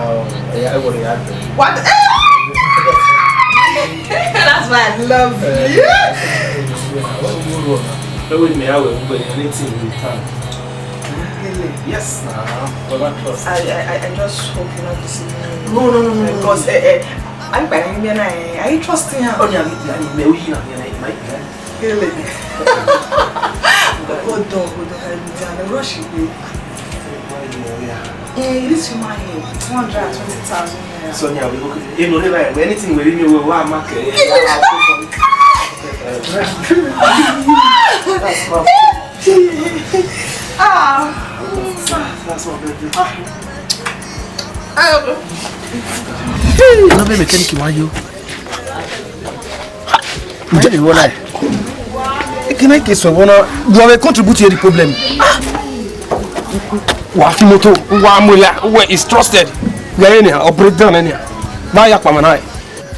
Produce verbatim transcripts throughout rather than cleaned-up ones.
Um, yeah, I would have. What? That's why I love you. What would you want? That would me, I would, but anything in return. Really? Yes, nah. But I trust. I, I, I I just hope you're not deceiving me. No, no, no, no, no. Because, eh, eh, I'm buying me and I, are you trusting her? Oh, yeah, yeah, yeah, yeah, yeah, yeah, yeah. Really? Hold on, hold on, hold on. Rush away. Eh, this woman here, two hundred and twenty thousand naira. Sonia, we look. You know, like, anything we really know, we want market. That's my. Ah. That's my baby. Ah. No be mechanic wa yo. Ǹjẹ́ ìwọ náà? Ekene ke sọ ìwọ náà, you have contribute to the problem. Wa fi moto, wa mu la, we is trusted. Ya anyhow, or break down anyhow. Ba ya kpama na.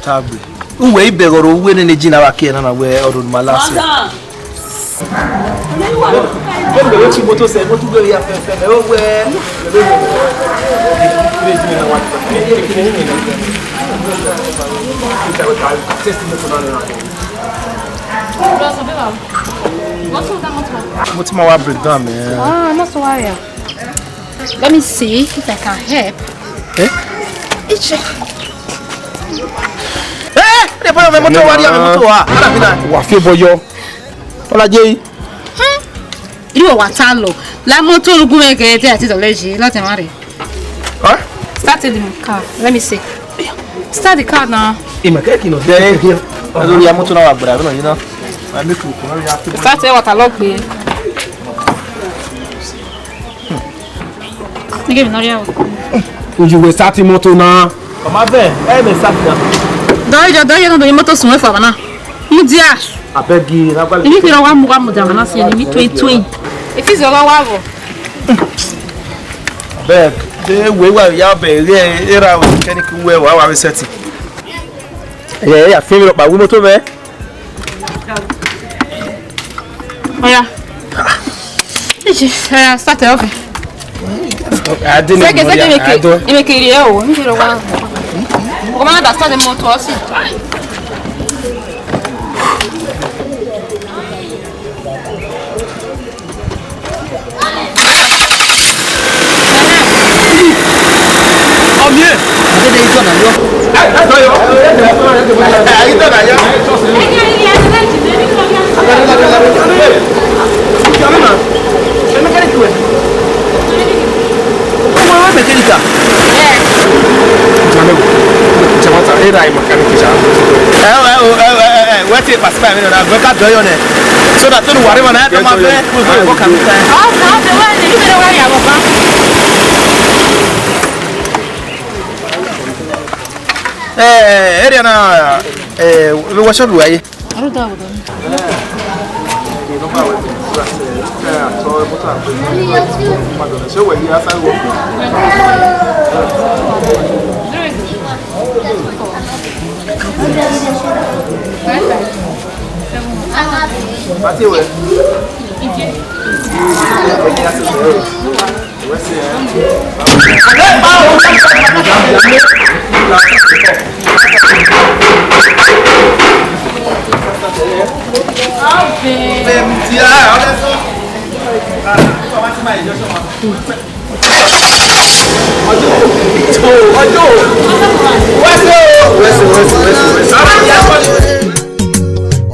Tagbe. Uwe ibẹghọrọ uwe nene ji na wa ke na na we ọdọ ma last. Kemgbe vbe fi moto sẹ, moto gbe ya fẹfẹ, mẹ vbe wẹ. Moto ma wa break down, man. Ah, not so worry. Let me see if I can help. Eh? Iche. Eh, de bọyọ mẹ moto wa, dia mẹ moto wa. Ala bi na. Wa fi bọyọ. Ọla je. Irú wa ta lọ. La moto gun mẹ gẹ de àti dọlẹ je, lọtẹ ma rẹ. Huh? Start the car. Let me see. Start the car now. Ima ke kino de. Ado ya moto na wa gbara, no, you know. I make you come ya. Start the water lock be. Nigga, no, yeah. Uju we start moto na. Ọma vẹ, ẹ mẹ start na. Dọyọ, dọyọ, no, dọyọ moto sun efa na. Mudia. Abeg, na gba. Ibi kira wa mu, wa mu da na si ni mi twin twin. If is your wa go. Abeg, de we wa ya be re era we keni ku we wa wa set. Ye, ya fi mi ro pa wi moto me. Oya. Iji, oya, start it, okay. I didn't Sege, know sege, that. Emeke, I don't. Emeke iri ẹ o, emeke iri wa. Ọmọ náà da start the motor, see. Ẹ o, ẹ o, ẹ o, ẹ o, ẹ o, wẹ te pastor mi nọ na, wẹ ka dọyọ nẹ. So that tunu wari ma na, ẹ dọ ma fẹ. Ọ ka fẹ wẹ ni, ibe wẹ ya baba. Eh, area na, eh, we wa shodu aye. Aru da wo. Mati we.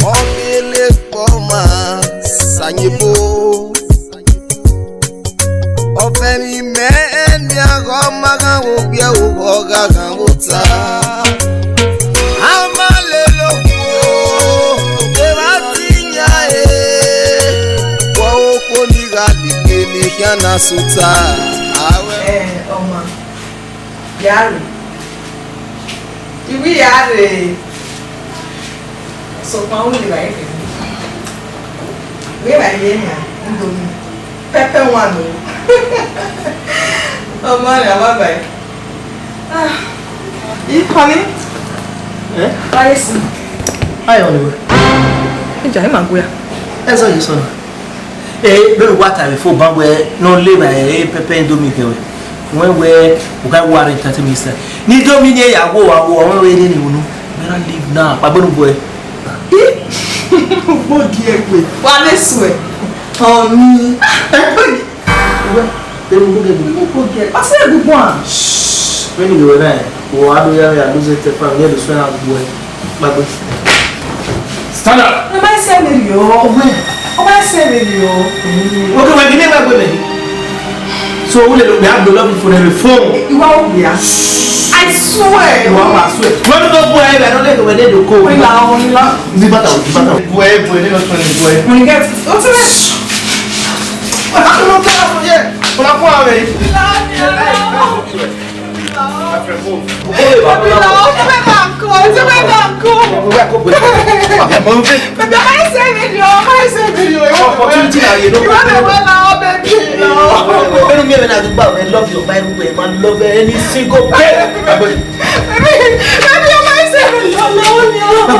Ọmọ ele kpọ ma sanyebo. Ọfẹn ni mẹ ẹni aghọ ma ghan wo gbiẹ wo gha ghan wo ta. A ma lele okhuo, evba ti yan e, wọ okhuo ni gha like ne khian na sota. Ẹ, ọma, ya rre. Iwi ya rre. Sokpan u lele ẹre. Vbe ma ye na, Indomie. Pepper one o. Ọmọ rẹ, a ma ba ẹre. Ah, you coming? Eh? Why is it? Aye, Ọnịgha. Ija, ẹ ma gua. Ẹ zọ yi sọ na. Eh, vbene uwa ta vbe fo ban wẹ ne ọ le vbe, eh, pepper Indomie kẹ wẹ. Wẹ wẹ, u gha wa rre entertainment side. Ni do mi ni ya wo wa wo, wẹ wẹ ni ni unu. Better leave now. Kpagbenu boy. Ugbo gi egbe. Wa le suẹ. Ọni. Wẹ, vbene ugbo gi egbe. Ugbo gi egbe. Ọsẹ egungun a. Vbene ugbo na, wo ado ya ya do ze te pa, ni do suẹ na gbe. Gbagbe. Stand up. Ọ ma sẹ vberriọ. Ọ ma sẹ vberriọ. Okay, wẹ gele gba gbe mẹ. So, u lele, we have the love for the phone. Iwa o bia. I swear. Iwa o swear. Wẹ mi no bu ẹ, I don't like when they do call. Ola, ola. Di bata, di bata. Bu ẹ, bu ẹ, ni no tun ni bu ẹ. When you get, what's the rest? Wẹ ha no kẹ a fo ye. Ola ku ave. Love you. Obi la, obi ma ko, obi ma ko. Baby, I say video, I say video. Opportunity na ye no. You wanna go now, baby? No. When you mean I do bad, I love you, by the way, I love any single day. Baby, baby, I say video, no, no.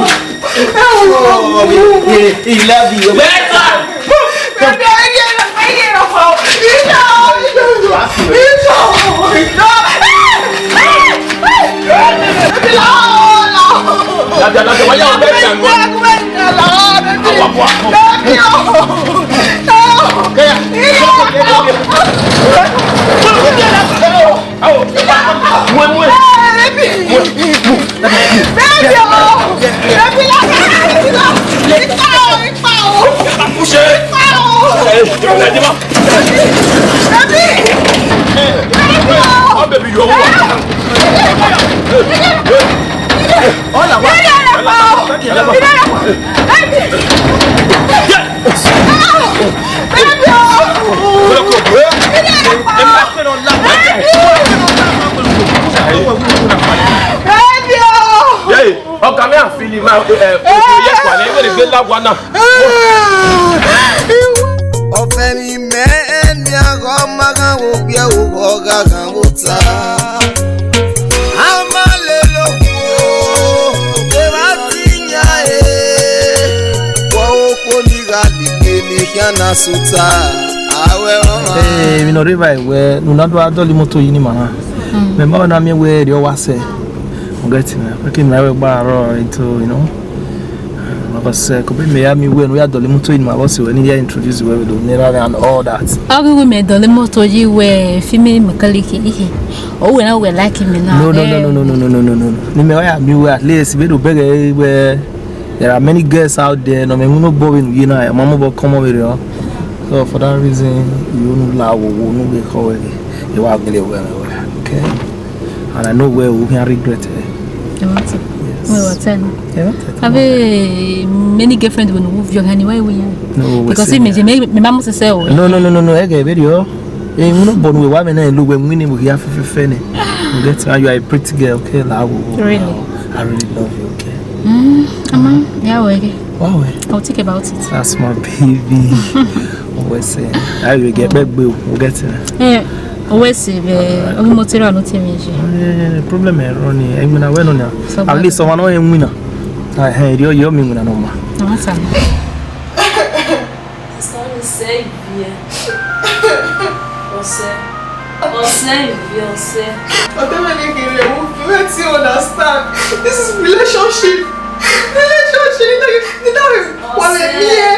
Oh, he, he love you. Better. Hey, ọga mẹ a feel ma, eh, eh, otu ye kua nẹ, wẹ gbe la wa na. Ọfẹ ni mẹ ẹni aghọ ma ghan wo gbiẹ wo gha ghan wo ta. A ma lele okhuo, evba ti yan e. Wọ okhuo ni gha like ne khian na sota. Awẹ ọmwa. Eh, emwi ne ọ rre evbare wẹ, ne u na do gha dọlọ imoto yi ni ma na. Mẹ ma na miẹn wẹ erriọ wa sẹ. U get me? Wẹ ke mẹ wẹ gba rrọọ into, you know. Because, eh, kọbe mẹ ya miẹn wẹ ne u ya dọlọ imoto yi ni ma vbe ọse wẹ ni ya introduce wẹ vbe do ne erha and all that. Ọ ghi wẹ mẹ dọlọ imoto yi wẹ female mechanic ihe. O wẹ na wẹ like me na. No, no, no, eh, no, no, no, no, no, no, no, no. Ne mẹ ya miẹn wẹ at least vbe do bẹghe wẹ there are many girls out there, nọ mẹ winna obọ vbene u ye na, ma mobọ kọmọ vberriọ. So for that reason, you no la wo wo no vbe khọ wẹ ghe, e wa gele wẹ mẹ wẹ, okay? And I know wẹ u khian regret it. You want to? Yes. Wait, what time? Yeah, what time? Have a many girlfriend when you your hand, why we yan? No, we because see me, me, me, me, mama say, oh. No, no, no, no, no, ẹ ghe vberriọ. Eh, you know, but we wa me na look when we need we have to finish. You get, and you are a pretty girl, okay? La wo wo. Really? I really love you, okay? Mm, ama, yeah, we. Wow, eh? I'll think about it. That's my baby. Always say, I will get back, boo. We'll get to that. Eh, always say, eh, only motor, no T V. Eh, problem, eh, Ronnie. I mean, I went on now. So at least someone know him winner. I heard you, you mean winner no more. No, that's fine. Sister, only say, yeah. Ọsẹ. Ọsẹ, ibi ọsẹ. Whatever they give you, wetin you understand? This is relationship. Relationship. That is what we here.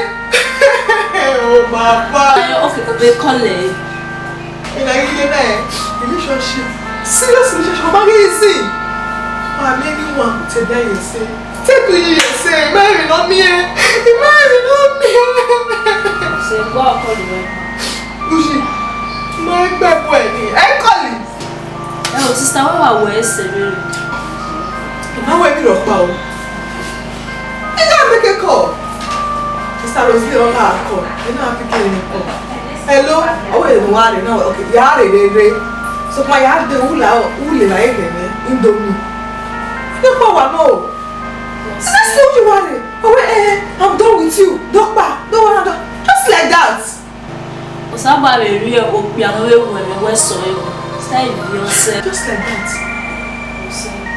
Oh, Baba. Eh, okay, they call it. In a year, relationship. Serious relationship. Baba, easy. I mean, you want to tell you say. Take to you say, marry not me. Marry not me. Say, go and call the wife. Ushi, my back when he, I call him. Oh, sister, what about where is the baby? Now where be the call? He can't make a call. Sister Rosie, don't have a call. You know, I'm picking a call. Hello? Oh, wait, no worry. No, okay. Yeah, re, re, re. So, my heart, the hula, hula, like, eh, Indomie. The power, no. Sister, so you worry. Oh, wait, eh, I'm done with you. Don't pa, don't worry, don't. Just like that. Osaba vbe rhie okpia ne ọ vbe ru ẹmwẹ wẹ sẹ ọre. Sister, ibi ọsẹ. Just like that.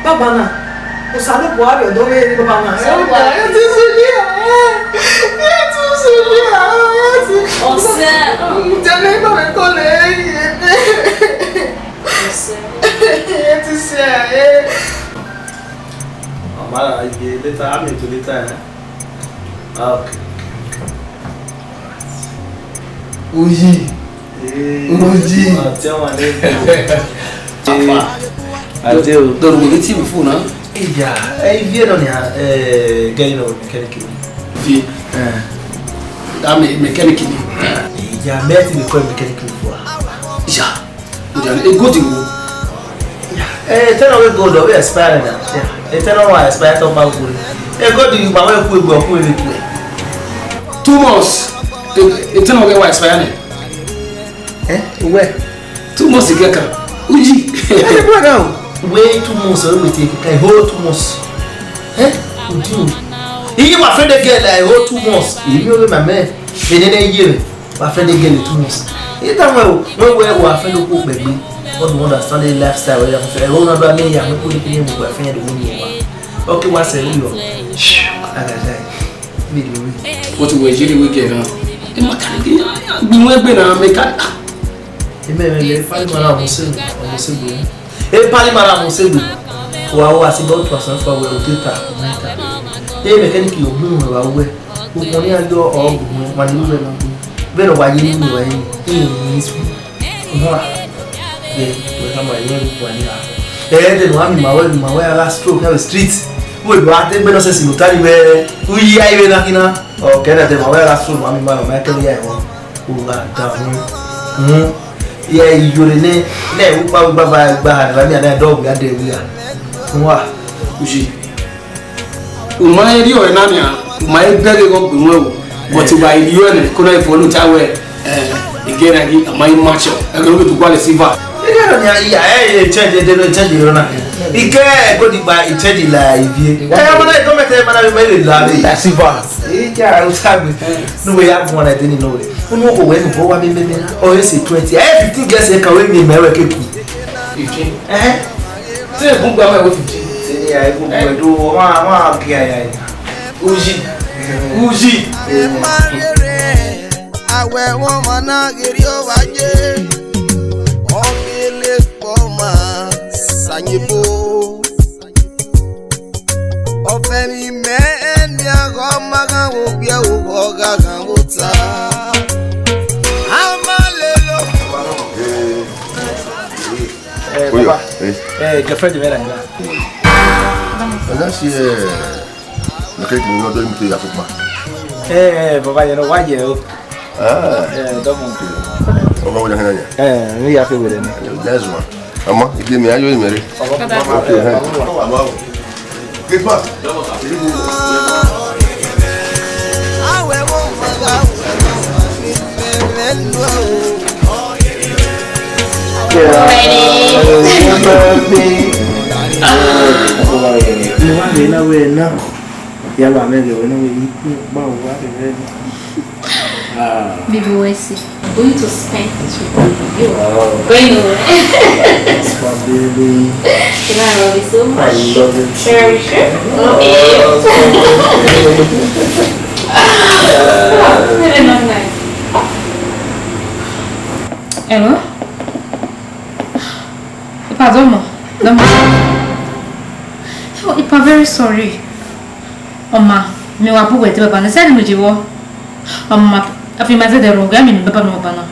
Baba na, Osanobua rhie ọdọ vbe ere baba na. Ẹ ti sunu ya, ẹ ti sunu ya, ẹ ti. Ọsẹ. Tẹlẹ baba kọlẹ. Ẹ ti sẹ, eh. Mama, I dey later, I'm into later, eh? Ah, okay. Uyi. Eh, Uyi. Àti àwọn àlejò. Papa. Adé o. Dọ̀rọ̀ wò létí mi fún náà. Ìjà, ẹ, ibi ẹ̀ náà ni a, ẹ, gẹ́gẹ́ náà mechanic ni. Fi. Eh. Dá mi mechanic ni. Ìjà, mẹ́tì mi kọ́ mechanic ni fún wa. Ìjà. Ìjà, egodi wo? Eh, tenor we gold, we expire na. Yeah. Eh, tenor wa expire to ba gold. Eh, gold you ma we ku egbe, ku egbe ku. Two months. Eh, eh, tenor we wa expire na. Eh, we. Two months ke ka. Uyi. Eh, brother. We two months, we take ka whole two months. Eh? Uju. Iye wa friend girl like whole two months. Iye o ma me. Ene ne ye. Wa friend girl two months. Ita we o, we we wa friend okhuo kpegbe. What do you understand the lifestyle we have? Eh, we na do me ya, we put it in we friend we ni wa. Okay, wa se we yo. Aga jai. Mi lo we. What we jiri we get now? E ma ka ni bi we gbe na me ka. E me me le fa ma la mo se, mo se gbe. E pali mara mo se gbe. Wa wa si go to asan fa we o te ta, o ta. E mechanic yo mu we wa we. Ukpọn ni a yọ ọ bu we, ma ni we na bu. Vbene ọ wa ye ni wa ye, e ni su. Mo a. Ye, we ka ma ye ru kwa ni a. E de no ami ma we, ma we a la stroke na street. We do a te gbe no se si no tari we. U yi ai we na kina. O ke na de ma we a la stroke, ami ma no ma ke ya e ho. Uwa da hun. Hmm. Ye iyore ne, ne u pa u gba va gba ha, ra mi ana dog ya de wi ya. Wa. Uji. U ma he rhie ọre na nian, u ma he bẹghe ghe ọgbẹn wẹn o. But u gha rhie ọre nẹ, ko na follow ta wẹ, eh, again, a ma he match up. Ẹgbẹe vbe tu gualọ silver. Ẹ gha rọ nian, iya, ẹ, ẹ, change, ẹ, ẹ, change rọ na. Ike, ẹ, go di gba, ẹ, change la ivie. Ẹ, ọmọ náà, gọọmenti, ẹ, ma na, ma na, la rẹ. That's silver. Ija, u sa gbe. No, we ya guan na deni no we. Unu ko we nu bo wa mi meme na. O ese twenty. Eh, fifteen girls e ka we mi me we ke ku. Fifteen. Eh? Se gun gba me we fifteen. Se ni ai gun gba do wa wa ki ai ai. Uji. Uji. Awẹ wọn ma na geri o wa ye. Ọkele kpọ ma sanyebo. Ọfẹn ni mẹ ẹni aghọ ma ghan wo gbiẹ o, ọ gha ghan wo ta. A ma lele. Eh, Oya, papa. Eh. Eh, girlfriend mẹ na. Ọna si, eh, mechanic ni ọdọ imute ya fukpa. Eh, eh, baba, yẹn nọ wa yẹ o. Ah. Eh, dọmọ. Ọmọ wo ni a kẹna ya? Eh, mi ya fe wẹrẹ ni. That's one. Ama, ide mi ayo imere. Okay, eh. Get back. Ready? Mo wá rè na wẹ na. Yàrá mẹ rè wẹ na wẹ yìí kú bá wà rè wẹ na. Ah. Baby, we see. I'm going to spend it with you. Wow. Going nowhere. That's my baby. You know I love you so much. I love you too. Cherish you. Love you. Oh, that's my baby. Very nice. Hello? Ipa, domo, domo. Oh, Ipa, very sorry. Ọma, mi wa bu wẹ te baba na, sẹ ne je vbọ. Ọma, a fi ma zẹdẹ rhunmwuda, mi ne baba na ọba na.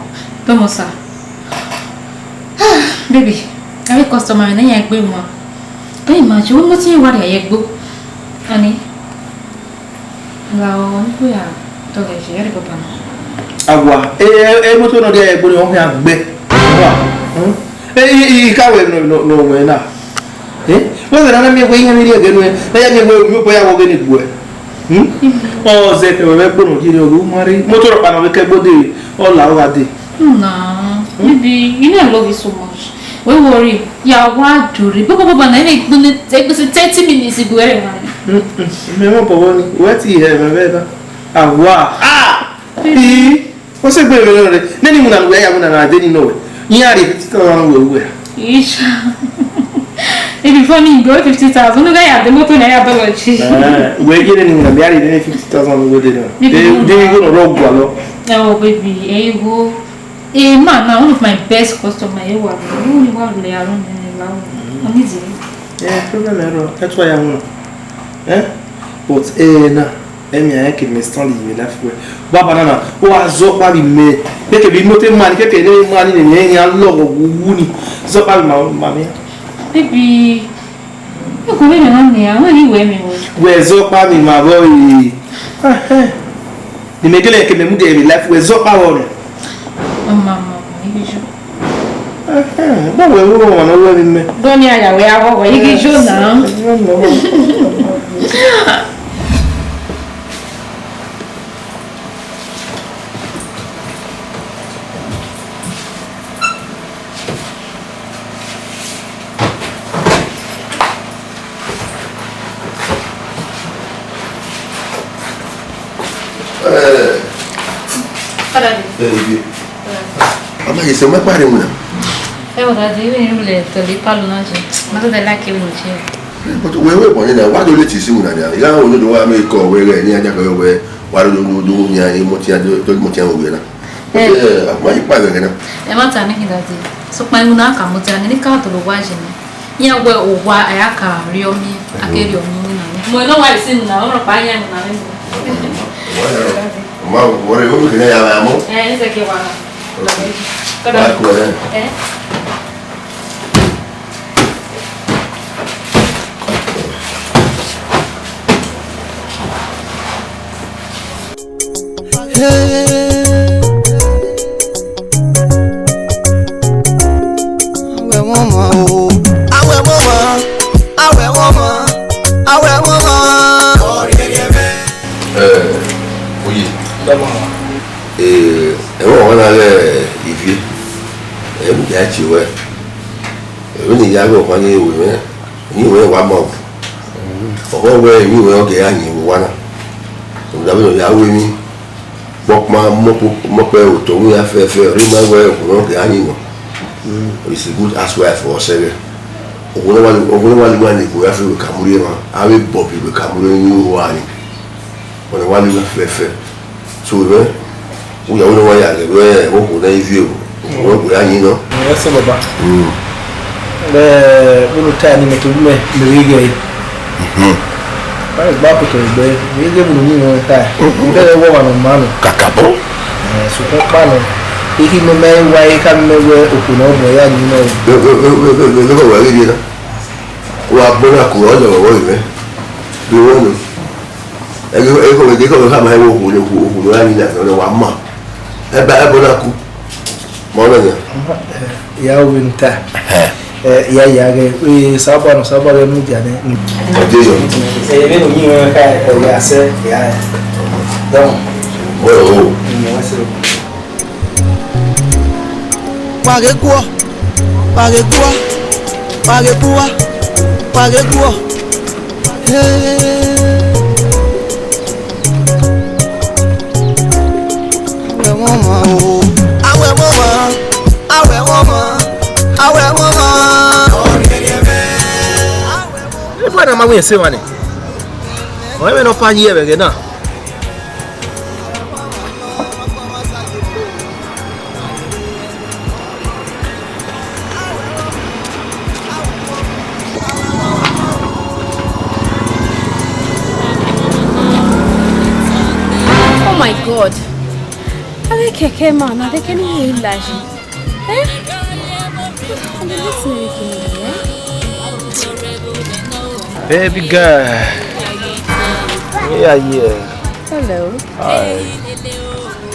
Domo sa. Baby, a vbe customer ne ya egbe wan. Can you imagine? Wẹ moto wa rhie ya egbe. Ani. Ra o, ni ko ya dọghe je, ẹre baba na. Awa, e, e, e, moto nọ dia egbe ni ọ khian gbe. Awa, hmm? E, i, i, i ka wẹ nọ, nọ, nọ wẹ na. Eh? Wẹ wẹ na, na miẹn wẹ iran ni rhie ẹghẹ nuẹn, na ya miẹn wẹ omi obọ ya wọ ghe ni gbuẹ. Hmm? Ọ zẹ kẹ wẹ vbe gbono jiri ọghe u ma rre. Moto rhọkpa nọ vbe kẹ gbo de, ọ la ọ gha de. Nah, baby, you know I love you so much. Wẹ worry, ya wa dure. Baba, baba, na ene gbene, egbese thirty minutes ago, ere wa. Mm, mm. Me mo bọbọ ni, wẹ ti hẹ mẹ vbe na. Awa. Ah! Ii, o se gbe vbe nọ re. Nene iwinna ne uwẹ ya winna na de ni nọ wẹ. Iran rhie fifty thousand wẹ uwẹ. Isha. If you phone me, go fifty thousand. Unu gha ya de moto na ya dọlọ ji. Eh, wẹ ye nene iwinna, me a rhie nene fifty thousand wẹ de na. Baby, de, no, de na. Igho nọ rọ gualọ. Oh, baby, eh, igho. A man na, one of my best customer, e wa, e wa lẹ aro nẹ, e wa, ọni zẹ. Eh, problem ẹ rọ, ẹ tụa ya wọn. Eh? But, eh, na, ẹ miẹn ẹ ke mẹ stand in life wẹ. Baba na na, u wa zọ kpa vbe mẹ. Keke vbe imoto ma ni, keke ne ma ni ne, ne ya lọghọ wu wu ni. Zọ kpa vbe ma, ma mẹ. Baby, ẹ ko vbe mẹ na nia, wẹ ghi wẹ mẹ wẹ. Wẹ zọ kpa vbe ma vbọ re. Ẹhẹn. Ni mẹ gele ke mẹ mu de vbe life, wẹ zọ kpa vbọ nẹ. Ọma, ọma, ọma, ibi ju. Ẹhẹn, bọ wẹ ru ọmwa ne ọ wẹ vbe mẹ. Dọ ni a ya wẹ a vbọ wẹ, ibi ju na. Eh. Father. Eh, ibi. Ama ye se ma pare mu na. Eh, Daddy, even you le to the palo na je. Ma to the like even je. But we we born na, wa do le ti si mu na ya. Ya o do wa me ko we re ni aja ko we. Wa do do do ni a mo ti a do mo ti a we na. Eh. Eh, ma yi pa we na. Ẹ ma ta mi khin, Daddy. So pa mu na ka mo ti a ni ka to lo wa je ni. Iran wẹ owa a ya ka rriọ miẹn, a ke rriọ miẹn na. Mu ẹre ne ọ wa isi na, ọ rhọkpa iran na vbe mu. Ma, wọrẹ, wọrẹ, kene ya vbe amọ. Eh, ese ke wa na. Wa ko, eh. Eh? Awẹ wọn ma o. Awẹ wọn ma. Awẹ wọn ma. Awẹ wọn ma. Eh, oye. Eh, ẹmwẹ ọmwa na ghẹ Ivie. Ẹ mu ya tie wẹ. Ẹmwẹ ne I ya ghe ọkpa ni ru mwẹ. Iyẹn wẹ wa ma o. Ọghọ wẹ iyẹn wẹ ọ gẹ ya yin vbe owa na. Rhunmwuda vbene ọ ya ru emwi, kpọkpa mọkpẹ otọ vbe ya fẹfẹ, ọ rre ma wẹ okhuo ne ọ gẹ ya yin nọ. Is a good housewife ọ sẹ ghẹ. Okhuo ne wa, okhuo ne wa lele uwa ne ego ya fẹ wẹ ka mu rhie emwa, avbe bọbi wẹ ka mu rhie emwi ru uwa ni. Ọna wa lele uwa fẹfẹ. So, vbe, u ya wẹ ne wa ya ghe vbe okhuo ne I viọ, okhuo ne ọ gbe ya yin nọ. Ẹ sẹ baba. Mm. Ẹ, vbene u ta ni mẹ to mẹ, mẹ vbe ghe ẹre. Mhm. Ba gba akoto egbe, vbe ghe vbene u miẹn mwẹ ta. Mhm. Vbe wẹ ọmwa ne ọ ma nọ. Kakabọ. Ẹ, sokpan ọkpa nọ. Ihi ne mẹ wa, I ka mẹ wẹ okhuo ne ọ gbe ya yin nọ. Vbe, vbe, vbe, vbe, vbe, vbe, vbe, vbe, vbe, vbe, vbe, vbe, wa bọ na ku, ọ lẹ vbe vbe. Vbe wẹ nọ. Ẹghẹ, ẹghẹ, ẹghẹ, ẹghẹ, khama ẹvbo okhuo ne okhuo, okhuo ne ọ gha yin na, ọ wa ma. Ẹba, ẹbọ na ku. Ma ọna nia. Ya ru vbene u ta. Ẹhẹ. Ẹ, ya, ya ghẹ, ẹ, saba nọ, saba ghẹ mudia nẹ. Ọdẹ yọ. Ẹ, vbene u yin mwẹ ka, ẹ, ya sẹ, ya, ẹ. Dọn. Wẹ o. Ẹ, wẹ sẹ. Wa ghe guọ, wa ghe guọ, wa ghe guọ, wa ghe guọ. Hey. Awẹ wọn ma o. Awẹ wọn ma, awẹ wọn ma, awẹ wọn ma. Epa na ma wẹ se mwa nẹ. Ọ mwẹ ne ọ fa yi ẹvbo ẹghẹ na. Oh my God. Avbe kẹkẹ ma na, avbe kẹ ne I la yi. Eh? Baby girl. Yeah, yeah. Hello. Hi.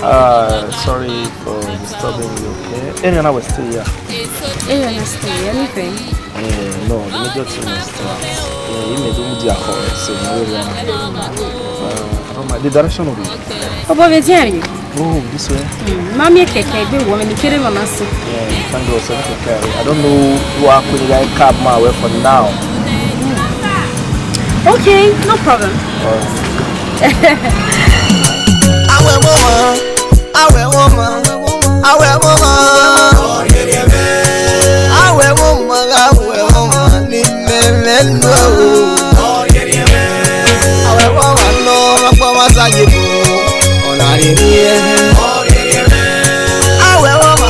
Uh, sorry for disturbing you, okay? Any other will stay here. Any other stay, anything? Eh, no, the major thing is that, eh, you may do the alcohol, so no worry. Uh, I don't mind. The direction of it. Obo vbe dian rre. Oh, this way. Mm, ma miẹn kẹkẹ egbe wọ, mẹ ne kere mama so. Yeah, thank God, so okay. I don't know who I could like cab my way for now. Okay, no problem. All right. Awẹ wọn ma, awẹ wọn ma, awẹ wọn ma. Awẹ wọn ma, awẹ wọn ma, ni mẹmẹ nọ. Awẹ wọn ma nọ, ọmọ ọkpa ma sa ye bo. Ọna rere. Awẹ wọn ma,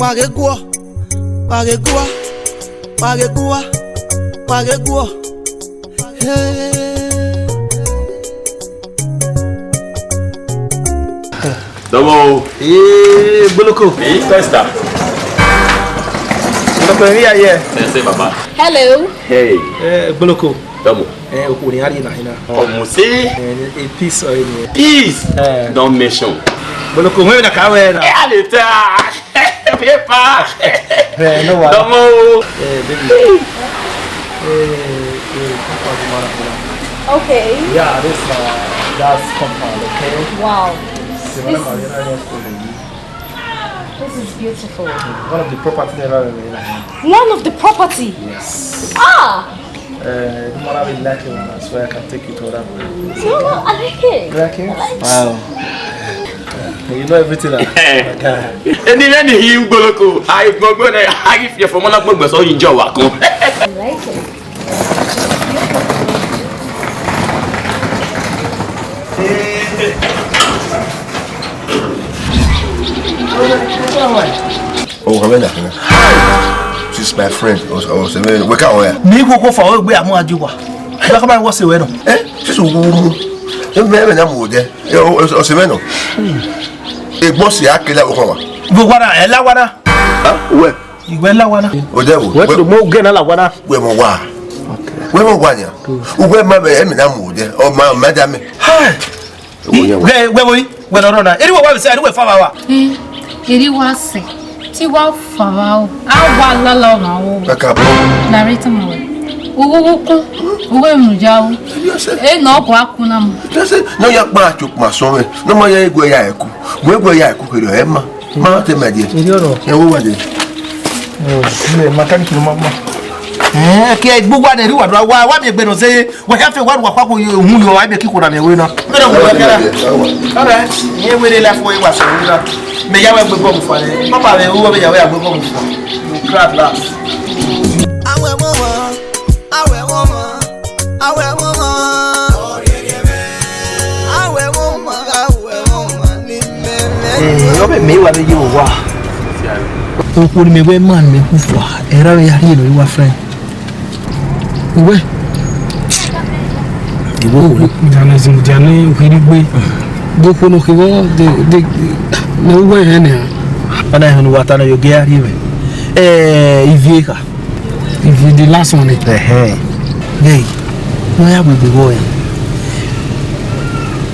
Wa ghe guọ, wa ghe guọ, wa ghe guọ, wa ghe guọ. Hey. Dọmọ o. Ee, Gboloko. Ee, Testa. Dọkọ, ẹ ya yẹ. Ẹ sẹ, baba. Hello. Hey. Ee, Gboloko. Dọmọ. Ee, okhuo ne a rhie na hina. Ọmọ sẹ. Ee, a piece ọ ni. Peace. Ee. Don't mention. Gboloko, wẹ na ka wẹ na. Ẹ, a lè ta. Paper. Ee, no wahala. Dọmọ o. Ee, baby. Ee, ee, compound, man. Okay. Yeah, this, uh, that's compound, okay? Wow. This is This is beautiful. One of the property never remain. One of the property? Yes. Ah! Uh, the mother will like it, so I can take you to other place. No, no, I like it. You like it? I like it. Wow. You know everything, ah? My guy. Eni rẹ ni hi Gboloko, a i gbọgbọ nẹ, a i fi ẹfọ mọ na gbọgbọ sọ yin jọ wa kan. I like it. Oh, come here, come here. She's my friend. Oh, oh, so where, where can we? Mi ko ko fa o gbe amu ajuwa. Ba ka ba wo se we no. Eh? She's a woman. Emẹ, emẹ na mu odẹ. Ọ, ọ, ọ sẹ mwẹ nọ. Egbọn si a kele aro khama. Vbe owa na, ẹ la owa na. Ha? Uwẹ? Iwẹ la owa na. Odẹ wo? Wẹ to mo gẹ na la owa na. Wẹ mọ wa. Wẹ mọ wa nia. Uwẹ ma mẹ, emẹ na mu odẹ. Ọ ma, ma da mẹ. Hai. Wẹ, wẹ wo yi, wẹ nọ rọ na. Eri wẹ wa bẹ sẹ, eri wẹ fa wa wa. Eh, eri wa sẹ. Ti wa fa wa o. A wa lala ọmwa o. Kaka bọ. Narrator ma wẹ. Uwu uwu kun, uwu emu ya o. Ebi ọsẹ. E nọ ọgọ akun na mu. Ebi ọsẹ. Nọ ya kpa acho kuma sọ mwẹ. Nọ ma ya egwe ya ẹku. Wẹ egwe ya ẹku kere ẹ ma. Ma te mẹ die. Eri ọrọ. Ẹ wo wa die. Oh, mechanic no ma ma. Eh, ke gbogbo ane ri wa do wa, wa mi egbe no se. Wa ya fe wa wa kpa ko ohun yo, ai be ki ko na mi we na. Me na wo kera. All right. Ye we de la fo e wa so na. Me ya we gbe bọọlu fa re. Papa re wo me ya we gbe bọọlu fa. Crowd laugh. Awẹ wọn wọn, awẹ wọn wọn, awẹ wọn wọn. Awẹ wọn wọn, awẹ wọn wọn ni mẹmẹ. Eh, ọ be me wa be yo wa. Okhuo ne imẹ wẹ ma ne imẹ gu fua, ẹre avbe ya rhie ne ọ wa friend. Uwẹ. Iwo wo. Mudia ne zin, mudia ne ukhirigbe. Ghe okhuo ne ọ khe vbọ, de, de, ne uwẹ hẹn nian. Ọna ehẹn ne uwa ta nọ, yo ghe a rhie mwẹ. Eh, Ivie kha. Ivie the last one. Ẹhẹn. Ghe, ne ọ ya wegbe vbọ ẹre.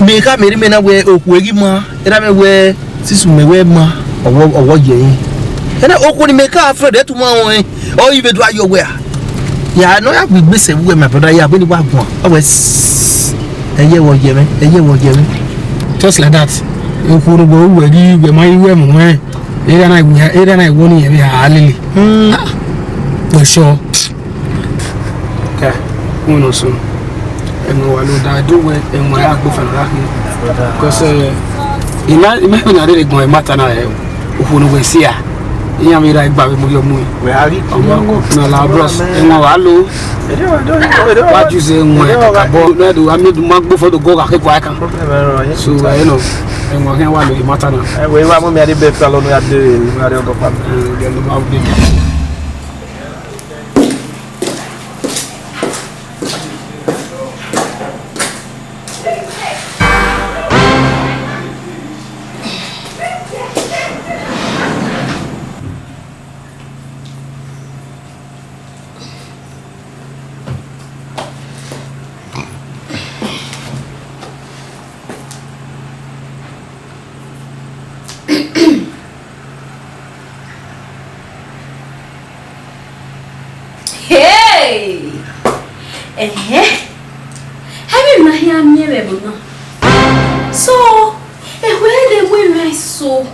Mẹ kha mẹ rhie mẹ na wẹ okhuo ghi ma, erha mwẹ wẹ Sisu mẹ wẹ ma, ọwọ, ọwọ ye ẹre. Ẹna okhuo ni mẹ ka friend ẹtu ma rẹn, ọ i vbe do ayọ wẹ a. Ya nọ ya gbe igbese vbe uwẹ, my brother, ya vbe ni wa guan. Ọ wẹ, ẹyẹ wọ yẹ mwẹ, ẹyẹ wọ yẹ mwẹ. Just like that. Okhuo ne uwẹ ghi wẹ ma i wẹ mu ẹn. Erha na, erha na iwo ni yẹn vbe ha lele. Hmm. Ah, for sure. Ka, unu sunu. Ẹmwẹ wa lo da do wẹ, ẹmwẹ ya gbe fana la khin. Because, eh, ima, ima na rere gbọn ẹmwata na, eh, okhuo ne wẹ si a. Iran vbe ra igba vbe mu yọ mu. Wẹ a ghi ọmọ na la bros. Ẹmwẹ wa lo. Wa juice ẹmwẹ kakabọ. Na do, ami do ma gbo fo do go ga ke kwa kan. So, eh, no. Ẹmwẹ kẹ wa lo ẹmwata na. Ẹ wẹ, wa mu mi a de bẹ fẹ lọ nu ya de, nu ya de ọgọ pa mi. Eh, de lo ma de. Hey! Ẹhẹ, ẹmwẹ na hia miẹn vbe ẹvbo na. So, ehwe ne wẹ mwẹ so.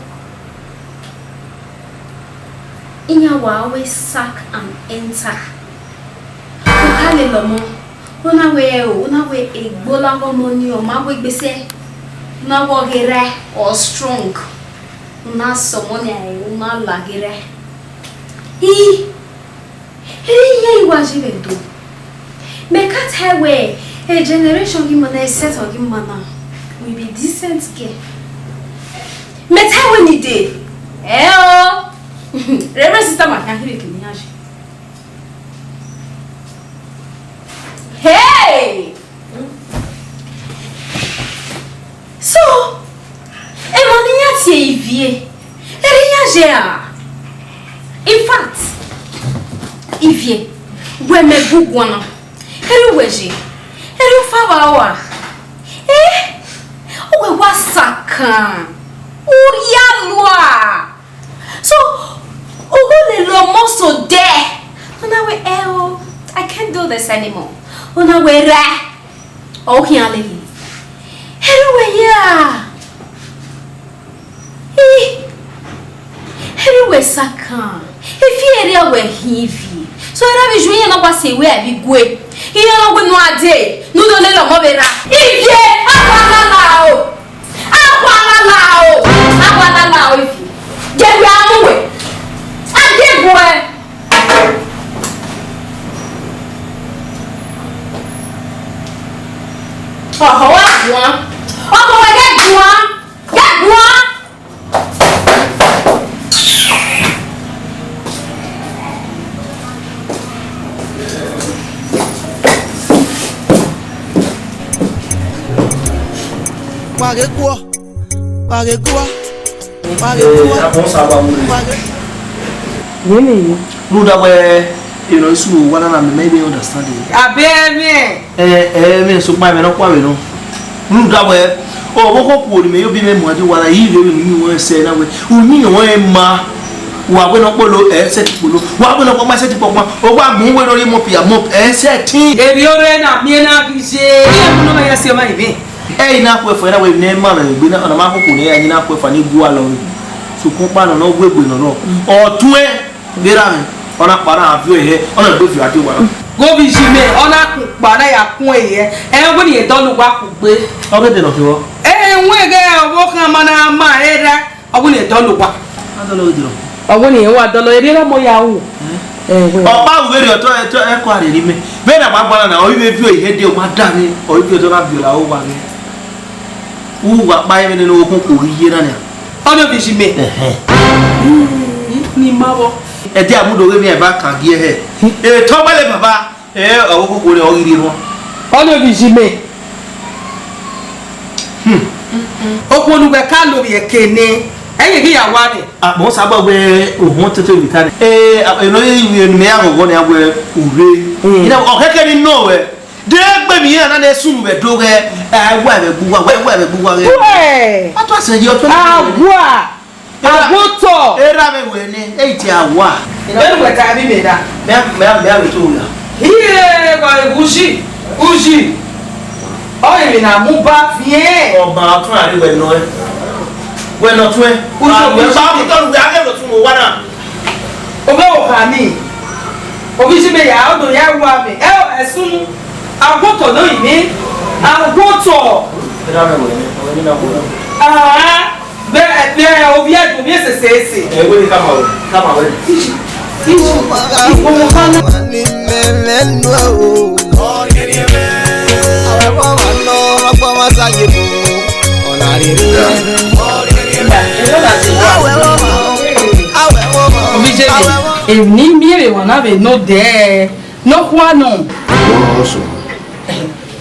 Iran wa always sack and enter. U ka lele ọmọ, u na wẹ ẹro, u na wẹ egbe ọlaghọmọ ni ọ ma wegbe sẹ, u na wẹ ọ ghe rẹ ọ strong, u na sẹ ọmọ nia ẹre, u na la ghe rẹ. I, ere iran i wa ye vbe do. Mẹ ka tae wẹ, a generation ghi ma na, a set ghi ma na, will be decent girl. Mẹ tae wẹ ni dee, ẹ o. Reverend sister ma khian khin vbe kene iran ye. Hey! So, emwa ne iran tie Ivie, ere iran ye a? In fact, Ivie, wẹ mẹ gu guan na, ere uwẹ ye, ere ufa vbe ua. Eh? Uwẹ wa sakan, u rhie alua. So, u ghi lele ọmọ so dẹ. Una wẹ, "Eh o, I can't do this anymore." Una wẹ, "Ra, ọ khian lele." Ere uwẹ ye a? Ih, ere uwẹ sakan. Ifi ere wẹ hin Ivie. So, erha vbe ju iran na wa sẹ wẹ a vbe gue. Iran na wẹ nu a dee, ne u do lele ọmọ vbe rra. Ivie, a wa lala o. A wa lala o, a wa lala o, Ivie. Jẹ wẹ a mu wẹ. A de guẹ. Ọhọ wa guan. Ọhọ wa gẹ guan. Gẹ guan. Kpaghe guọ, kpaghe guọ, kpaghe guọ, akpọ sa ba mu. Kpaghe. Ye me ye. Rhunmwuda wẹ, you know, isu owa na na, me, me dey understand it. Abe ẹmwẹ. Ẹ, ẹmwẹ, sokpan ẹmwẹ nọkpa vbe nọ. Rhunmwuda wẹ, ọvbokhan okhuo ne imẹ yo bi mwẹ mu adia owa na, I rre vbene uyinmwẹ sẹ na wẹ, uyinmwẹ ma, wa wẹ ne ọ kpolo, ẹ sẹtin kpolo, wa wẹ ne ọ kpọkpan, ẹ sẹtin kpọkpan, ọ wa gun wẹ ne ọ rhie mop ya, mop, ẹ sẹtin. Erriọ rre na, miẹn na ghi ye, iran mu ne ọ ma ya si ọmwa ivbi. Ẹ i na khuẹ fua na wẹ ne ma mwẹ egbe na, ọ na ma koko ne ẹ i na khuẹ fua ne I gu alọ rre. Sokpan ọkpa nọ, ne ọ gu egbe nọ nọ. Ọ tuẹn. Vbe erha mwẹ, ọ na kpa na viọ ehẹ, ọ na gbe viọ adia owa na. Ghe ovbi iye mẹ, ọ na kun kpa na ya kun ehẹ, ẹ wẹ ne irẹn dọlọ uwa kugbe. Ọ ghe de nọ kevbọ? Ẹ wẹ ghẹ ọvbokhan ma na ma erha, ọ wẹ ne irẹn dọlọ uwa. A dọlọ ghe de nọ? Ọ wẹ ne irẹn wa dọlọ, erriọ ọmọ ya ru. Ẹ wẹ. Ọkpa vbe rriọ otọ, ẹkọ a rhirhi mẹ. Vbene a ma gba na na, ọ i vbe viọ ehẹ de, ọ ma danmwẹ, ọ i viọ otọ na viọ la owa mwẹ. Uwa kpa ẹmwẹ nene okhunmwu kughe iye na nia. Ọnii ovbi iye mẹ. Ẹhẹn. Ni ma vbọ. Ẹdẹ a mu do ghe emwi eva kan gie hẹ. Etọ gbalẹ baba, ẹ, ọ vbe koko rẹ ọ ghi rhie erhuan. Ọnii ovbi iye mẹ. Hmm. Okhuo ne uwẹ ka lo vbe ẹke nẹ, ẹ i ghi ya wa nẹ. Akpọ sa ba wẹ ohun ọtẹtẹ vbe ta nẹ. Ẹ, eno ivbi ne mẹ ya ghọghọ nẹ, a wẹ urre. Hmm. Ina, ọ kẹkẹ ni nọ wẹ. De egbe emwi iran na ne sunu vbe do ghẹ, ẹ, wa vbe gbe uwa, wa, wa vbe gbe uwa ghẹ. Uẹ! A tọ sẹ yi, ọ tọ sẹ yi. Awa! Era-, awa otọ! Erha mwẹ wẹ nẹ, e i tie awa. Vbene uwẹ ta vbe mẹ na? Mẹ, mẹ, mẹ a vbe to ya. Hie, wa uji, uji. Ọ emwi na mu ba fiẹn. Ọba ọtun a rre wẹ nọ ẹ. Wẹ nọ tuẹn. Uji, uji. Wẹ ba ọtọ wẹ a ghẹ nọ tun owa na. Ovbi owa ni, ovbi iye mẹ ya, ọ do ya ru amẹ, ẹ, ẹsun, agbotọ ne ọ yin mwẹ, agbotọ. Ah, vbe, vbe ovbi ẹdun, ovbi ẹsẹsẹsẹ. Ẹ, wẹ ni ka ma wẹ, ka ma wẹ. Iji, iji, iji, ọmọ kan na. Ovbi iye mẹ, emwi ne I miẹn vbe emwa na vbe nọ odẹ nọkhua nọ.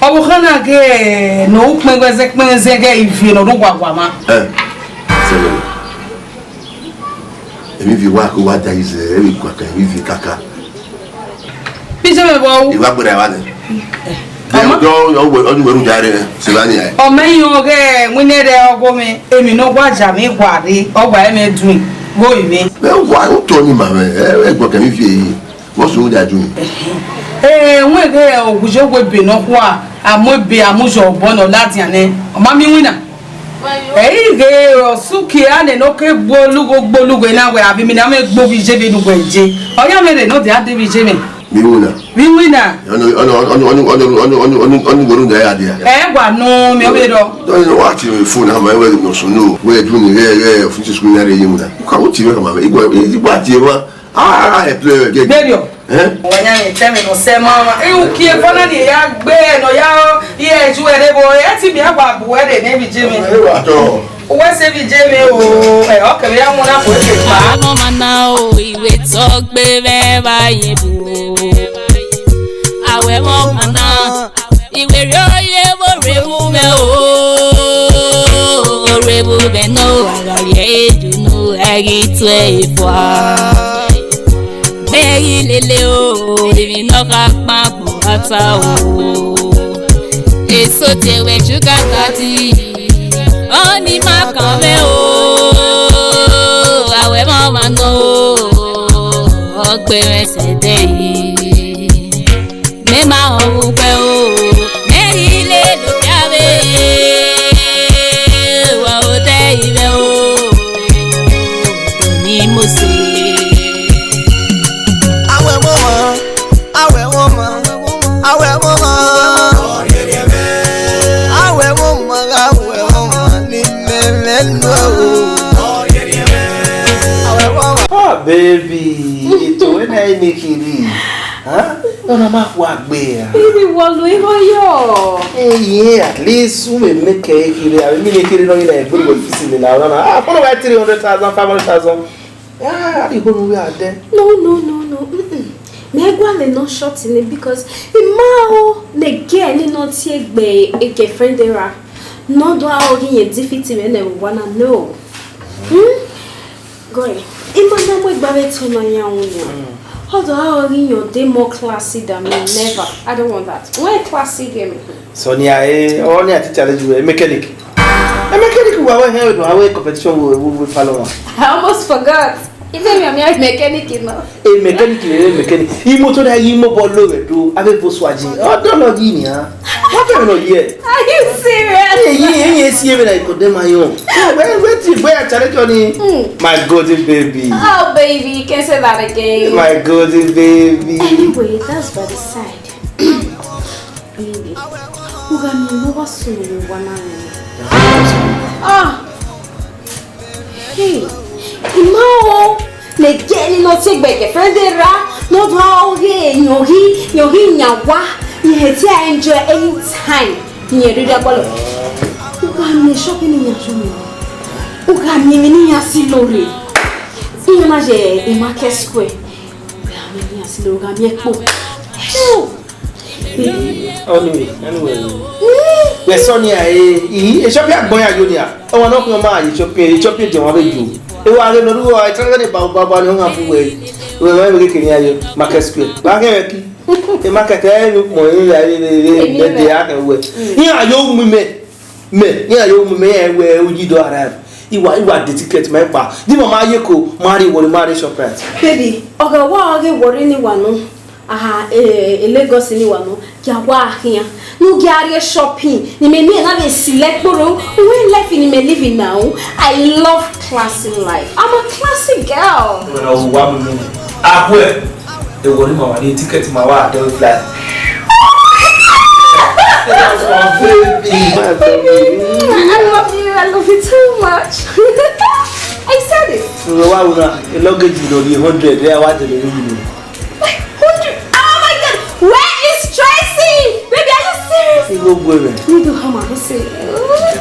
Ọvbokhan na ghe ne ukpẹn zẹkpẹnzẹ ghe ivie ne ọ rre uwa guama. Ẹ, sẹlẹ. Emwi ivie wa ke wa da ize, emwi guakan emwi ivie kaka. Bi iye mẹ vbọ ru? I wa gberra evba nẹ. Ọma. Ọni wẹ rhunmwuda rre, sẹ evba nian. Ọ ma i rẹn ọghe winna rẹ ọghe mwẹ, emwi ne ọ wa ya mwẹ gua rre, ọ wa ẹmwẹ dun, gho ivbe. Mẹ wa otọ ni ma mwẹ, ẹ, ẹ gbọ kẹ mwẹ ivie yi, vbọ sẹ rhunmwuda dun. Ẹ, wẹ ghe ogujogu ebe nọkhua, a mu ebe, a mu yọ obọ ne ọ ladian nẹ, ọ ma miẹn iwinna. Ẹ i ghe ọsuki a nene ọ ke gbe olugho gbe olugho na wẹ, avbe emwi na mwẹ gbe ovbi iye vbe ne uwẹ je. Ọ ya mwẹ rhe ne ọ dia de vbe iye mwẹ. Vbe iwinna? Vbe iwinna? Ọni, ọni, ọni wẹ rhunmwuda ya dia. Ẹ wa nọ mẹ, ọ vbe rrọọ. Ọni wa tie mwẹ fo na, ma wẹ ghe ne ọ sunu, wẹ dun ni ghẹ, ghẹ office school na rre ye iwinna. Ka wo tie mwẹ khama mwẹ, igua, igua tie mwẹ. Ah, ẹ play again. Gbẹriọ. Eh? Wẹ yan yẹn tẹ mwẹ nọ sẹ ma ma. E uki e fana ni ya gbe nọ ya, iye ju ẹre bo, ẹ ti mi agba bu ẹre ne bi je mi. Ẹ wa tọ. Uwẹ sẹ bi je mi o, ẹ, ọ kẹvbe ya mu na ko ese pa. Avọmwa na o, iwe tọ gbe vbe ẹvba ye bu. Awẹ vbe ọmwa na, iwe rrie oye vbe orre vbe umwẹ o. Orre vbe umwẹ nọ, a gha rrie eju nọ, ẹ ghi tue fua. Mẹ ghi lele o, emwi ne ọ kha kpan agbọn gha ta o. Eso te wẹ chugata ti, ọni ma kan mwẹ o, awẹ mwa ma nọ o, ọ gbe mwẹ sẹ ẹdẹ yi. Mẹ ma họn vbe uwẹ o, mẹ ghi lele okpia vbe, wa odẹ yi mwẹ o, ni Mosi. Awẹ vbe ọmwa, awẹ vbe ọmwa, awẹ vbe ọmwa. Awẹ vbe ọmwa, awẹ vbe ọmwa, ni mẹ mwẹ nọ o. Awẹ vbe ọmwa. Ah, baby, ito wẹ na ene kiri. Huh? Ọna ma khuagbe ra? Ibi wọlu igho yọ. Eh, yeah, at least u vbe make ẹ kiri, a vbe mi ne kiri nọ, you know, egbe wẹ fisi lele ọna na. Ah, follow by three hundred thousand, five hundred thousand. Ah, a di igho ne u vbe a dẹ. No, no, no, no. Mm-mm. Mẹ gualọ nọ short ni, because ima o ne girl ni nọ tie gbe e girlfriend ra. Ne ọ do aro ghi yẹn defeat mwẹ ne ẹvbo owa na, no. Hmm? Guy, ima na mu egbe avbe etẹn na yan wu nian. Ọ do aro ghi yẹn ọ dey more classy than me, never. I don't want that. Wẹ classy girl me. Sonia, eh, ọ ni a ti challenge wẹ, mechanic. A mechanic wa wẹ hẹn do aro competition wo wo wo follow one. I almost forgot. Even me, I'm a mechanic, you know. A mechanic, a mechanic. Imoto na yi mo bọ lo wẹ do. Avbe Volkswagen. Ọ do nọ yi nian. What do you know here? Are you serious? Hey, hey, hey, hey, see me like condemn my own. Where, where, where, where I challenge you? Hmm. My golden baby. Oh, baby, you can't say that again. My golden baby. Anyway, that's by the side. Baby, u gha miẹn ne ọ wa sunu vbe owa na nẹ? Ah! Hey, ima o, ne gie ni nọ tie egbe girlfriend ra, ne ọ do aro ghe, yẹn ọ ghi, yẹn ọ ghi yan wa, yẹn hẹ te a enjoy anytime, yẹn rhirhi agbọlọ. U gha miẹn shopping ne iran show me. U gha miẹn emwi ne iran si lorre. Iran na ye Market Square. U gha miẹn emwi ne iran si lorre, u gha miẹn ẹkpo. Anyway, anyway. Wẹ sọ ni a, eh, eh, shopping agbọn ya yo ni a. Ọmwa ne ọ khian ma ye shopping, eh, shopping de wan vbe yo. E wa ghe nọ ru wa, e tra ni ba ba ba ni ọ gha bu wẹ. Wẹ wa vbe ke ni a yo Market Square. Ba ghe ki. E market e ni kpọ e la e de a kẹ wẹ. Iran yo mu mẹ. Mẹ, iran yo mu mẹ, iran wẹ uyi do arrive. Iwa, iwa de ticket ma kpa. Di ma ma ye ko, ma rhie worry, ma rhie Shoprite. Baby, ọ gha wa ghe worry ni wa nọ. Aha, eh, eh, Lagos ni wa nọ, ya wa khian. Nu gia rrie shopping, ni mẹ miẹn na vbe si lẹ kporo. When life ni mẹ living now, I love classy life. I'm a classy girl. Well, I will one minute. Akwe, the worry ma wa ni ticket ma wa, the flight. That's my baby. I love you, I love you too much. I said it. Wa una, a luggage no be hundred, yeah, what do you mean? Hundred? Oh my God! Where is Tracy? Baby, are you serious? Igho gbe mwẹ. Nigga, come on, let's see.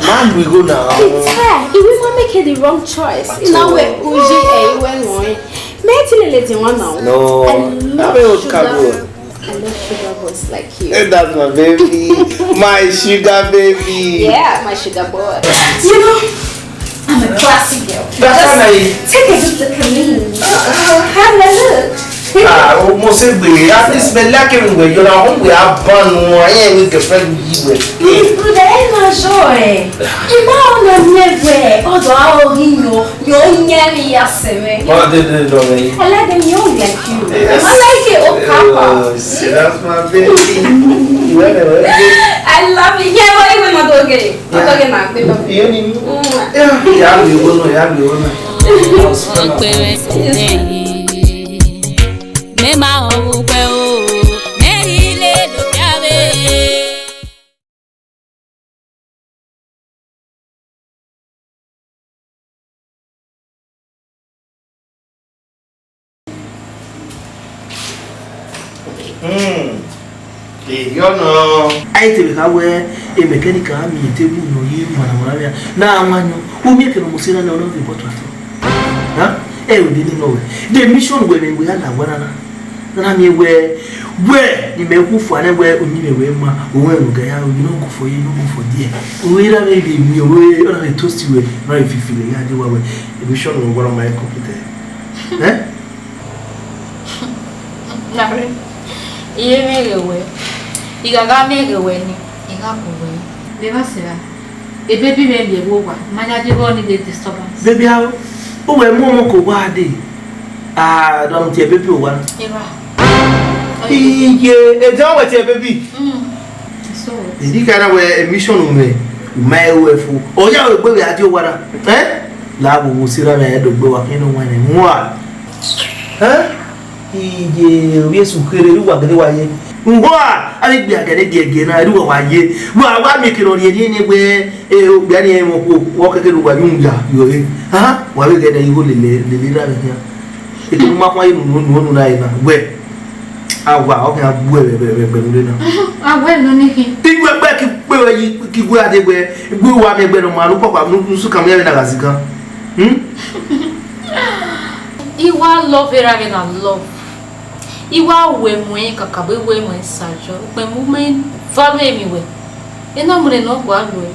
Man, we go now. It's her. He will not make the wrong choice. In that way, Uji, eh, he went on. Me, I tell you, lady, one now. No, I love that way was sugar. Cargo. I love sugar boys like you. Eh, that's my baby. My sugar baby. Yeah, my sugar boy. You know, I'm a classy girl. That's just why I take a good look at me. Have a look. Ah, o mo se gbe, at least me like him we, you know, we have fun, we are here with the friend we were. It's good, I enjoy. Ima ọna miẹn wẹ, ọ do aro ghi yọ, yọ yẹn ni ya sẹ mwẹ. What did they do, man? I like them young like you. Yes. I like it, oh, Kappa. Oh, see, that's my baby. Well, well, well. I love it. Yeah, what even my dog? My dog and I, they love you. Yeah, yeah, we will know, yeah, we will know. Ọkpẹrẹ ẹyin, mẹ ma họn vbe uwẹ o, mẹ ghi lele okpia vbe. Hmm. Ehiọna. A i te vbe kha wẹ, e mechanic a miẹn table nọ ye wanna wanna vbe a, na a wan yọ, u miẹn kẹ ne ọ mu sẹ na nẹ, ọ na vbe bottle ato. Ha? Ẹ, ode nene ọ wẹ. The mission wẹ vbe wẹ a la wa na na. Na miẹn wẹ, wẹ, ne imẹ khu fua nẹ wẹ, uyinmwẹ wẹ ma, owẹ ne ga ya, you no go for here, you no go for there. Owẹ ra vbe vbe miẹn, owẹ, ọ na vbe toast wẹ, ọ na vbe fifile ya de wa wẹ. The mission wẹ wa ma complete. Eh? Nare, I ye mwẹ ghe wẹ, I gha gha mwẹ ghe wẹ ni, I gha ku wẹ. Vbe evba sẹ ra? Baby mwẹ rhie vbe owa, ma ya je vbe ọ ni de disturbance. Baby, a, u wẹ mu ọmọ ke owa dee. A, do mu tie baby owa na. Evba. Iye, edan wẹ tie baby. Mm. So. Edi ka na wẹ emission mwẹ, u ma ru ẹre fo. Ọ ya wẹ gbe vbe a die owa na. Eh? La vbe wo sẹ ra mwẹ do gbe wa kẹ ne wa ne. Wa. Eh? Iye, ovbi esu kherhe, erha uwa gele wa ye. Uwa, avbe egbe a gele giẹgiẹ na, erha uwa wa ye. Wa, wa miẹn eke ne ọ rhiẹnrhiẹn nẹ wẹ, e, okpia ni ẹmwẹ okhuo, wẹ ọ kẹkẹ ne uwa ye unu ya, yọ re. Ha? Wa vbe ghẹ nẹ igho lele, lele erha mwẹ khian. Eke ne u ma khuan ye unu, unu, unu na re na. Wẹ, a wa, ọ khian gbu ẹre vbe, vbe, vbe, vbe ure na. A wẹ nọ nẹ khin. Igho ẹgbẹ ki kpe wẹ yi, ki gbe ade wẹ, gbe uwa miẹn ẹgbẹ ne ọ ma, ne u kpọkpa, ne u, ne u su kan miẹn ẹre na gha zigan. Hmm? I wa love erha mwẹ na love. I wa ru ẹmwẹ kakabọ, I ru ẹmwẹ sajọ, ukpẹn mu mẹ value emwi wẹ. Ena mu ne nọ gua lo ẹre.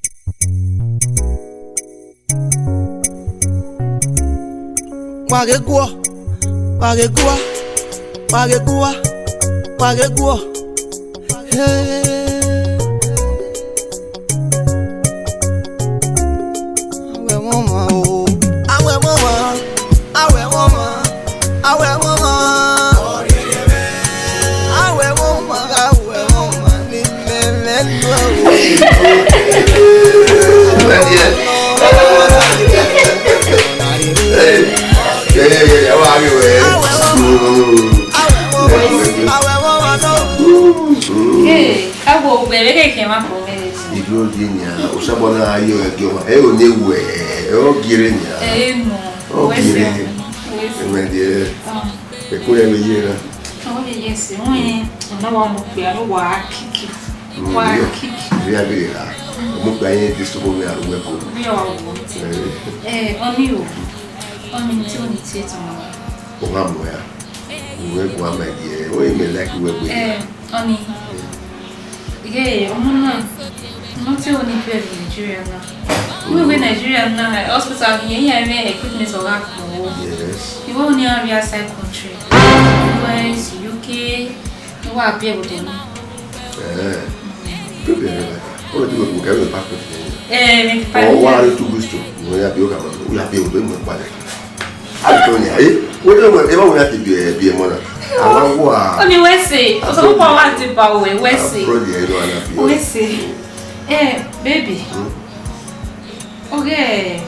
Wa ghe guọ, wa ghe guọ, wa ghe guọ, wa ghe guọ. Hey. Awẹ wọn wan o, awẹ wọn wan, awẹ wọn wan, awẹ wọn wan. Awẹ wọn wan, awẹ wọn wan ni mẹmẹ nọ. Hey, yeah, yeah, yeah, how are you, eh? Awẹ wọn wan, awẹ wọn wan, awẹ wọn wan nọ. Hey, ẹ wo, wẹ vbe kẹkẹ ma kọ mẹ. Idio di nia, Osabọna aye ọmwa ẹgiọmwa, ẹ ro ne wẹ, ọ gie rre nia. Ẹ nọ, ọ wẹ gie rre. Sẹ, wẹ sẹ. Ẹmwẹ diẹ, ah, ẹkun rẹ vbe ye na. Ọ vbe ye sẹ, wẹ, ọna wa mu kpia, ọ wa kiki. Mm, wa yo, kiki. Ria gele ra. Ọmọ kpia yẹn di sọmọ mẹ aro wẹ ko. Ria wa wo. Eh. Eh, ọni o. Ọni ti o ni tie tama. O ma mu ya. Uwẹ guan, my dear. Wẹ mẹ like uwẹ gbe. Eh, ọni. Ighẹ ọmọ na, nothing only pure in Nigeria na. We we Nigeria na, hospital here, here, me equipment or that. Yes. You only have outside country. U S, U K, you are pure with them. Eh. People never. What do you go get your passport? Eh, me passport. Oh, what are you to wish to? You have your, you have your, you have your. Antonia, eh? Wẹ de wẹ, eva wẹ ya te biẹ, biẹ emọ na. Awa wa. Ọni wẹ sẹ, ọsọ pupọ wa te ba wẹ, wẹ sẹ. Abroad yẹ, you know, ana biẹ. Wẹ sẹ. Eh, baby. Hmm? Okay.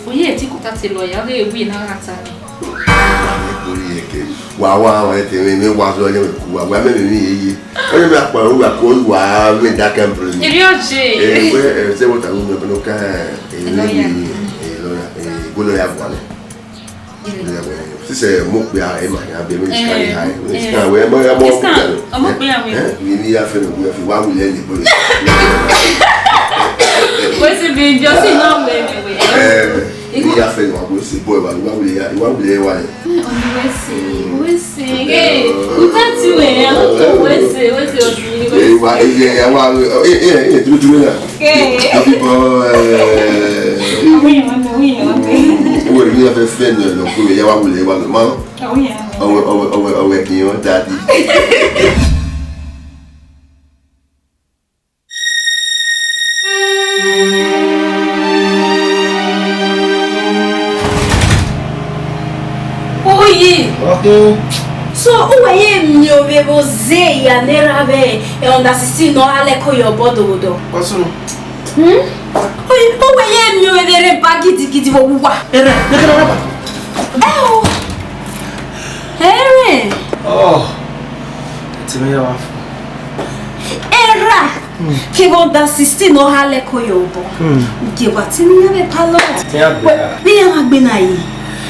Oye ti kota te lawyer, okay, we na gha ta. Wa me kori yẹ ke. Wa, wa, wa, te me, me wa zọ yẹ me ku wa. Wa me, me, me, ye, ye. Ọni me akpa, wa ko, wa, me da kan bro. Eri oje. Eh, wẹ, eh, sẹ wọta, me, me, no ka, eh, lawyer. Eh, lawyer, eh, go lawyer, wa. Ẹ Sẹ, mo kpia ẹ ma ya be, mo ti ka ya ẹ. Mo ti ka wẹ, mo ya mo. It's calm. Ọmọ pé àwọn. Eh? Mi ni ya fẹ no, mo fi wa wulẹ le boy. Wọ́n sì bí jọ sí náà wẹ̀ wẹ̀ wẹ̀. Eh, mi ni ya fẹ no, wa wulẹ se boy, wa, wa wulẹ ya, wa wulẹ wa le. Ọmọ wẹ̀ sí, wẹ̀ sí. Hey, without you, eh, I don't know wẹ̀ sí, wẹ̀ sí ọdún yìí. Eh, wa, eh, eh, wa, eh, eh, eh, dúró, dúró náà. Okay. Happy boy. Àwọn èèyàn wọn bẹ, àwọn èèyàn wọn bẹ. Owó ìrìn náà fẹ́ fẹ́ nù ẹ̀ lọ kúrò, ẹ yá wa wulẹ̀, ẹ wá lọ, máa. Àwọn èèyàn wọn bẹ. Ọwọ́, ọwọ́, ọwọ́, ọwọ́ ẹ̀kìyàn dáadé. Uyi. Okay. So, uwẹ ye miẹn ovbi ẹvbo zẹ ya ne erha vbe, eh, under sixteen nọ a lẹ ko ye obọ dogodo? What's wrong? Hmm? Uyi, uwẹ ye miẹn ovbi ẹvbo erha ba gidigidi vbe owa? Erha, ne kẹrẹ ba. Ẹo. Erha. Oh. Ti me ya wa fo. Erha. Kevbe under sixteen nọ a lẹ ko ye obọ. Gie wa te ne iran vbe palọ. Te iran gbe na. Wẹ, ne iran gbe na yi.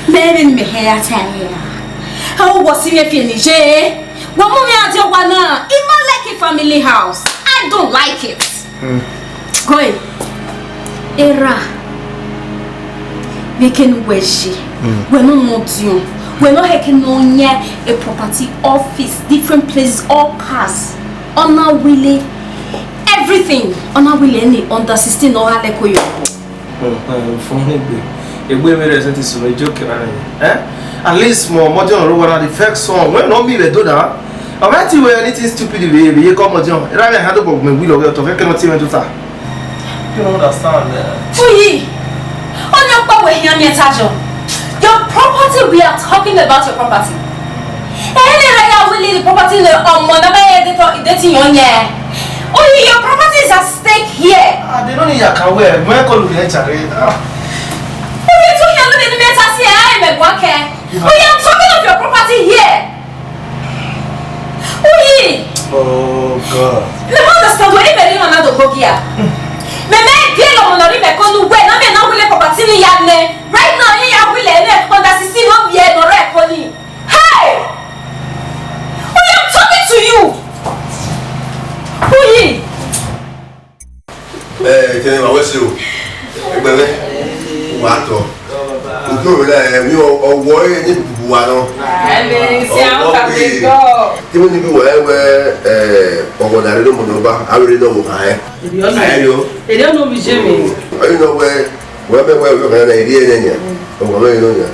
Mẹ vbe ne mẹ hẹ ya ta ẹre ra. A wo wọ si mwẹ fi eni ye. Wa mu mwẹ a die owa na. I ma like family house. I don't like it. Goi. Erha. Vbe kene uwẹ ye. Wẹ ne ọ mọ diọn. Wẹ ne ọ hẹ kene ọ yan a property, office, different places, all cars. Ọ na wile everything. Ọ na wile any under sixteen nọ a lẹ ko ye obọ. Hmm, hmm, fun egbe. Egbe vbe rẹ sẹtin sunu, joke na nẹ. Eh? At least mo, mo jọ ro wa na the first song. When no me we do that. Ọ ma ti wẹ anything stupid vbe, vbe ye kọ mo jọ. Erha vbe ha do bọ me wi lọ vbe otọ, kẹ kẹ no ti me do ta. You don't understand, man. Uyi, ọni ọkpa wẹ hian miẹn ta jọ. Your property we are talking about your property. Ẹ lẹ ra ya wili the property ne ọmọ na ba ye de to, de ti yan yẹn. Uyi, your property is at stake here. Ah, they don't need your car. Where? Where call you, Charlie? Ah. Uyi, too young to be the mental see, I am a worker. Uyi, I'm talking of your property here. Uyi! Oh God. Me ma understand wẹ imẹ rhie na do gbogia. Mẹ mẹ biẹ lọmọ nọ rhie mẹ ko nu wẹ na mẹ na wile property ni ya nẹ. Right now, ye ya wile nẹ under sixteen no biẹ nọ rẹ ko ni. Hey! Uyi, I'm talking to you. Uyi! Eh, tene ma wẹ se o. Ẹgbẹmwẹ, wa tọ. Ojú òwe la ẹ mi ọwọ ẹ ní bubu wa nọ. Amen. Ọwọ pé tèmi níbi wọ ẹ wẹ ẹ ọwọ dàrí ló mọ ní ọba awere náà wò kàn ẹ. Ayé yọ. Èdè ọ̀nà mi jẹ́ mi. Ayé náà wẹ wẹ bẹ wẹ wẹ kàn ẹ ìdí ẹ nẹyìn. Ọwọ mẹ yìí náà yà.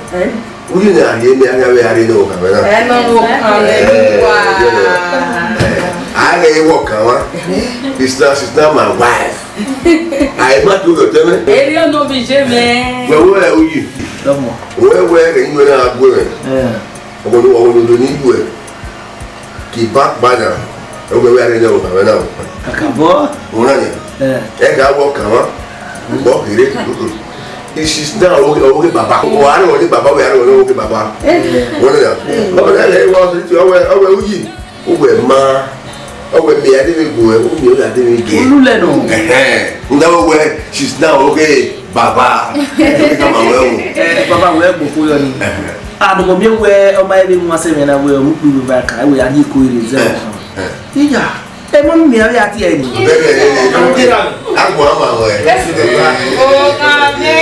Uyi ne a rhie mẹ, a gha vbe a rhie ne okhan mwẹ na. Ẹ nọ okhan mwẹ wa. A ghe wọ kan wa. It's not, it's not my wife. A i ma tu otọ mwẹ. Eri ọnọ bi je mẹ. Wẹ wẹ Uyi. Dọmọ. Wẹ wẹ ghe inu na gue mwẹ. Eh. Ọgọdọ ọgọdọ ni gue. Ki ba kpa na, ẹwẹ wẹ a rre nẹ okhan mwẹ na o. Akabọ. Ọna nia. Eh. Ẹ gha wẹ ọkan mwa, ọ kherhe. Isis na ọghe baba. Ọ gha rre ọghe baba, wẹ a rre ọghe baba. Ọna nia. Ọna nia, wẹ ọ sẹ ọwẹ, ọwẹ Uyi. Uwẹ ma, ọwẹ mẹ ya dee vbe gu ẹ, u miẹn ya dee vbe gu ẹ. Ulu lẹ nọ. Ẹhẹn. Nda wẹ isis na ọghe baba. Ẹ ka ma wẹ o. Eh, baba wẹ gboko yọ ni. Ẹhẹn. Adomo miẹn wẹ ọ ma rẹn vbe mu asẹ mwẹ na wẹ ọ mu kpirri ba ka wẹ a rhie iko rre zẹ. Iya, ẹ ma miẹn avbe a tie ẹre ni. Bẹgẹ, a gu ama wẹ. O ka vbe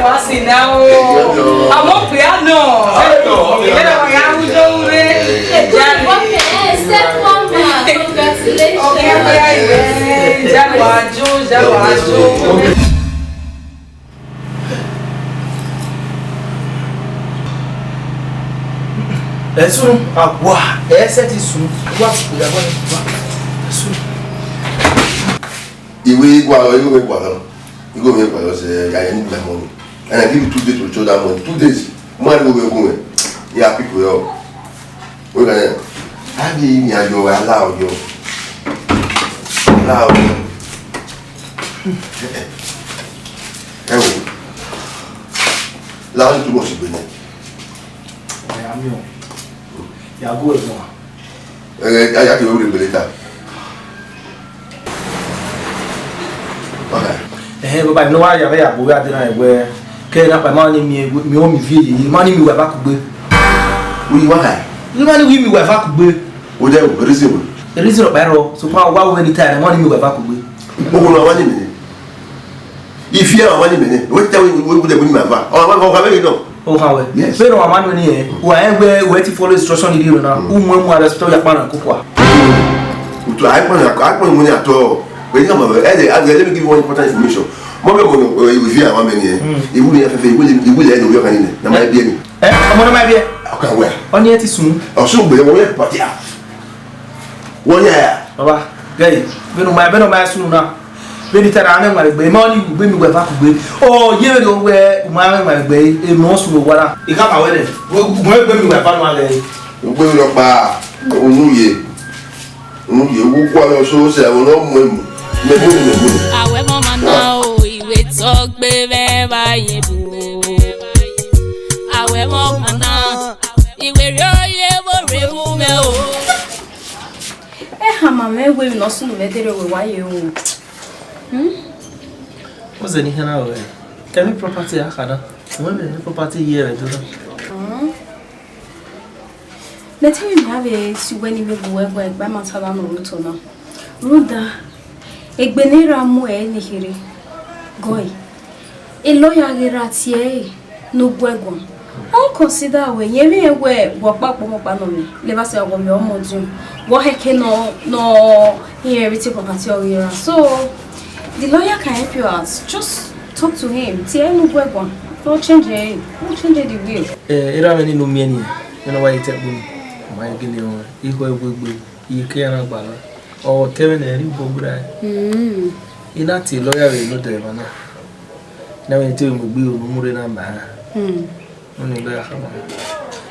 wa si na o. Amo piano. Ẹ na wa ya ru do ure. Ẹ jare. Okay, step one ma. Congratulations. Okay, okay, yeah. Jare wa jo, jare wa jo. Ẹsun, a wa, ẹ sẹ ti sun, wa, ìdàgbọ́ ni, wa, ẹsun. Ìwé igua lọ, igho mi gua lọ, igho mi gua lọ sẹ, ya yẹn nígbà mọ mi. And I give you two days to show that money, two days. Mo máa ní gbogbo ẹkún rẹ̀, ya pick rẹ̀ up. Wọ́n kàn yẹn, á di ìrìn àjò wa láòyọ̀, láòyọ̀. Ẹ wò, láwọn túbọ̀ sì gbé náà. Ẹ, àmì ọ̀. Ìyàgò ẹ̀ mọ̀. Ẹ, ẹ, ayá kìí wúlò ìgbèlè ta. Ẹhẹn, baba, ẹ ne wa ya vbe ya gbe ovbi adena ẹwẹ, kẹ na pa, ma ni mi, mi o mi viẹ yeye, ma ni mi wẹ ba kugbe. Uyi wa kha. Ima ni uyi miẹn uwa eva kugbe. Odẹ o, reason wẹ. Reason ọkpa ẹrọ, sokpan wa wẹ ni ta ẹre, ima ni miẹn uwa eva kugbe. Owo na wa ni mẹ nẹ. Ifi a wa ni mẹ nẹ. Wẹ ta wẹ wẹ wẹ ni ma va. Ọ wa wa wa vẹ nọ. O kha wẹ. Yes. Vbene wa ma nọ ni ẹ, wa ẹ wẹ wẹ ti follow instruction ni riro na. U mu emu arrest ya kpa na koko a. Utu a kpa na a kpa mu ni atọ. Wẹ ni ma vẹ. Ẹ de, ẹ de, let me give you one important information. Mo bẹ mo no, eh, ifi a wa mẹ ni ẹ. Iwu ni a fẹfẹ, iwu ni iwu ni ẹ no yọ kan ni nẹ. Na ma bi ẹ ni. Ẹ, ọmọ na ma bi ẹ. Ọkàn wẹ. Ọ ni ẹ ti sùn. Ọsùn gbẹ wọn yẹ pàtí a. Wọ́n yà yà. Baba, gẹ̀yì, bẹ́ẹ̀ ni ọmọ bẹ́ẹ̀ ni ọmọ ẹ sunu na. Bẹ́ẹ̀ ni tẹ̀ra amẹ́ wọn gbẹ, mọ́ ni gbẹ mi wẹ̀ fà kù gbẹ. Ọ, yẹ bẹ́ẹ̀ ni wẹ̀ ọmọ ẹ wọn gbẹ, ẹ mọ́ sunu wa na. Ika ma wẹ̀ dẹ̀, wọ́n gbẹ mi wẹ̀ fà nù alẹ́. Gbẹ mi lọ pa, òun yẹ, òun yẹ, wọ́n kọ́ ọ sọ sẹ, òun lọ mú ẹ mú, mẹ mú ẹ mú. Àwẹ̀ mọ́ máa ná o, ìwé tó gbé bẹ́ẹ̀ bá yẹ bù o. Àwẹ̀ mọ́ máa ná, ìwé rí oyè bó rè wú mẹ́ o. Ẹ hama mwẹ wẹ ne ọ sunu vbe ẹdẹrriọ wẹ wa ye ru. Hmm? What's the nihana wẹ? Kẹmẹ property a khana. Wẹ mẹ ne property ye ẹre do na. Hmm. Mẹ te mwẹ mẹ a vbe si wẹ ne imẹ bu wẹ gua ẹgba ma ta vba nọ rotọ na. Rhunmwuda, egbe ne erha mu ẹre ne kherhe. Gọe. E lawyer ghi ra tie ẹre ne u gu ẹre guan. Ọ consider wẹ, yẹn vbe rẹn wẹ wẹ ọkpa ọkpọmọkpa nọ mẹ, levba sẹ wẹ mẹ ọmọ diọn, wẹ ọ hẹke nọ nọ iran everything property ọghe ra. So, the lawyer can help you out. Just talk to him. Tie ẹre ne u gu ẹre guan. No change ẹre. No change the will. Eh, erha mwẹ ni ne u miẹn nian, vbene ọ wa ye te ẹkpo nii, ọ ma gele rẹn, igho ẹvbo egbe, iyeke iran na gba na. Ọ te mwẹ ne ẹre obọ gbe ra. Mm. I na tie lawyer vbe ne odẹ emwa na. Na vbe te mu egbe unu mu rre na ma. Mm. Oni lawyer khama.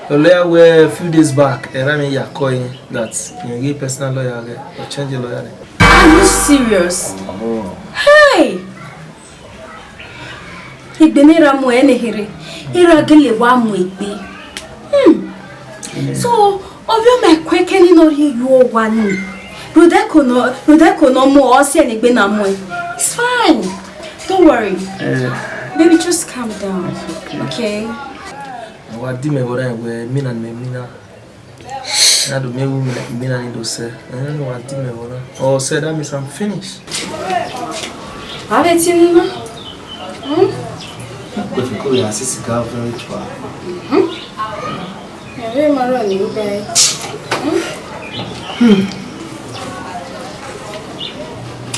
The lawyer where a few days back, erha mwẹ ya call him that he get personal lawyer, or change lawyer name. Are you serious? Hey! Egbe ne erha mu ẹre ne kherhe, erha gele wa mu egbe. Hmm. So, ovbi ọmọ ẹko ẹkẹni ne ọ rhie ye owa nii. Rhunmwuda ẹko nọ, rhunmwuda ẹko nọ mu ọ si ẹre ne egbe na mu ẹre. It's fine. Don't worry. Eh. Baby, just calm down. Okay? Wa di mẹ vbe ọna wẹ, mi na mẹ mi na. Na do miẹn vbe imina ni do sẹ. Ẹn, wa di mẹ vbe ọna. Ọ sẹ, that means I'm finished. Avbe ẹtin ni na. Hmm? But you could have six girl very try. Hmm? Ẹvẹ ma rọ ni ugbẹn. Hmm? Hmm.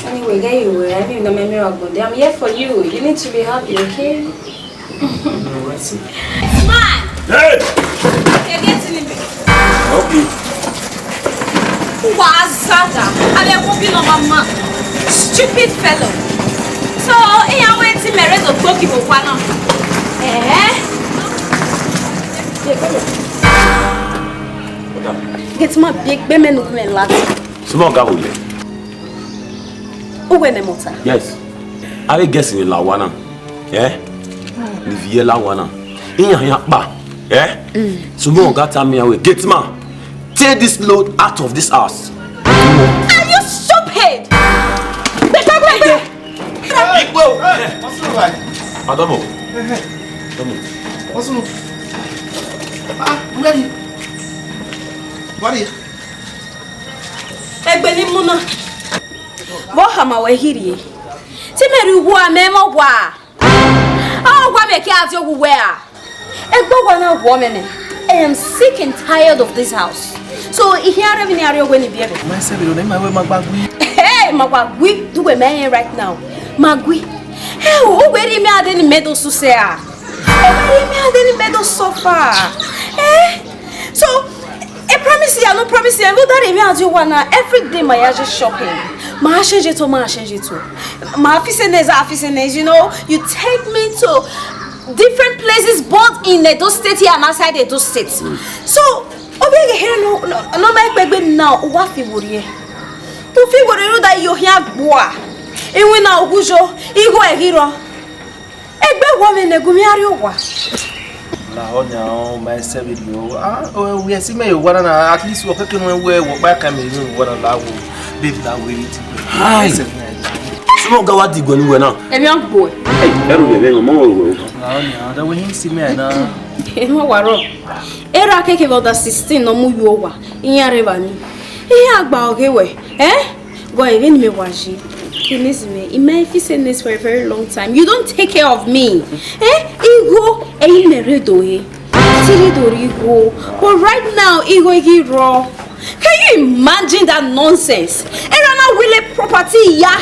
Anyway, get you where. I mean, no memory of God. I'm here for you. You need to be happy, okay? Man! Hey! You're getting me. Okay. Wazada, I will be number man. Stupid fellow. So, he went to marry the Goki Mokwana. Eh? Get my big women who men last. Small girl, uwẹ ne mota. Yes. Avbe guest ni la owa na. Eh? Ni viẹ la owa na. Iyan iyan kpa. Eh? Mm. Sugbọn ọga tama iran wẹ, gate man, take this load out of this house. Are you stupid? Gbẹgbẹgbẹ. Igbo. Adomo. Adomo. What's wrong? Ah, I'm ready. What are you? Egbe ni mu na. Vbe ọ khama wẹ kherhe? Te mẹ rhie uwu amẹ mwẹ owa. A owa mẹ ke a viọ owa uwẹ a. Egbe owa na wọ mẹ nẹ. I am sick and tired of this house. So, I khian rre emwi ne a rrie owẹ ni biẹ vbe. Ma sẹ vbe rhọnọ, ima wẹ ma gba gui. Hey, ma gba gui, do wẹ mẹ rẹn right now. Ma gui. Hey, o wẹ rhie mẹ ade ne mẹ do suse a. O wẹ rhie mẹ ade ne mẹ do suffer. Eh? So, I promise you, I no promise you. Ẹvbo da rhie mẹ ade owa na, every day ma ya je shopping. Ma change it to, ma change it to. Ma fi sene za, fi sene, you know, you take me to different places, both in Edo State here and outside Edo State. So, ovbi ẹghẹ here no, no, no ma kpegbe na, u wa fi vbori. U fi vbori rhunmwuda iyo khian gbua. Iwinna ughujọ, igho ẹghirọ. Egbe wọ mwẹ ne gu mẹ a rrie owa. La ọ nia, ọ ma sẹ vbe rhie o. Ah, o, we see me owa na, at least wọ keke nu wẹ wọ kpa ka me rhie owa na la wo. Babe, la we ti. Hi. Sumọ ga wa di gwe nu wẹ na. Emi ọ gbo. Hey, ẹrù yẹ bẹ mo wo. La ọ nia, da we him see me na. Emwa wa rrọọ. Erha keke vbe under sixteen ne ọ mu yo owa, iran rre evba ni. Iran gba ọghe wẹ, eh? Gọ, vbene imẹ wa yi, Kenezi mẹ, imẹ I feel say this for a very long time. You don't take care of me. Eh? Igho, ẹre imẹ rre do re. Te I rre do re igho. But right now, igho i ghi rrọọ. Can you imagine that nonsense? Erha na wile property ya.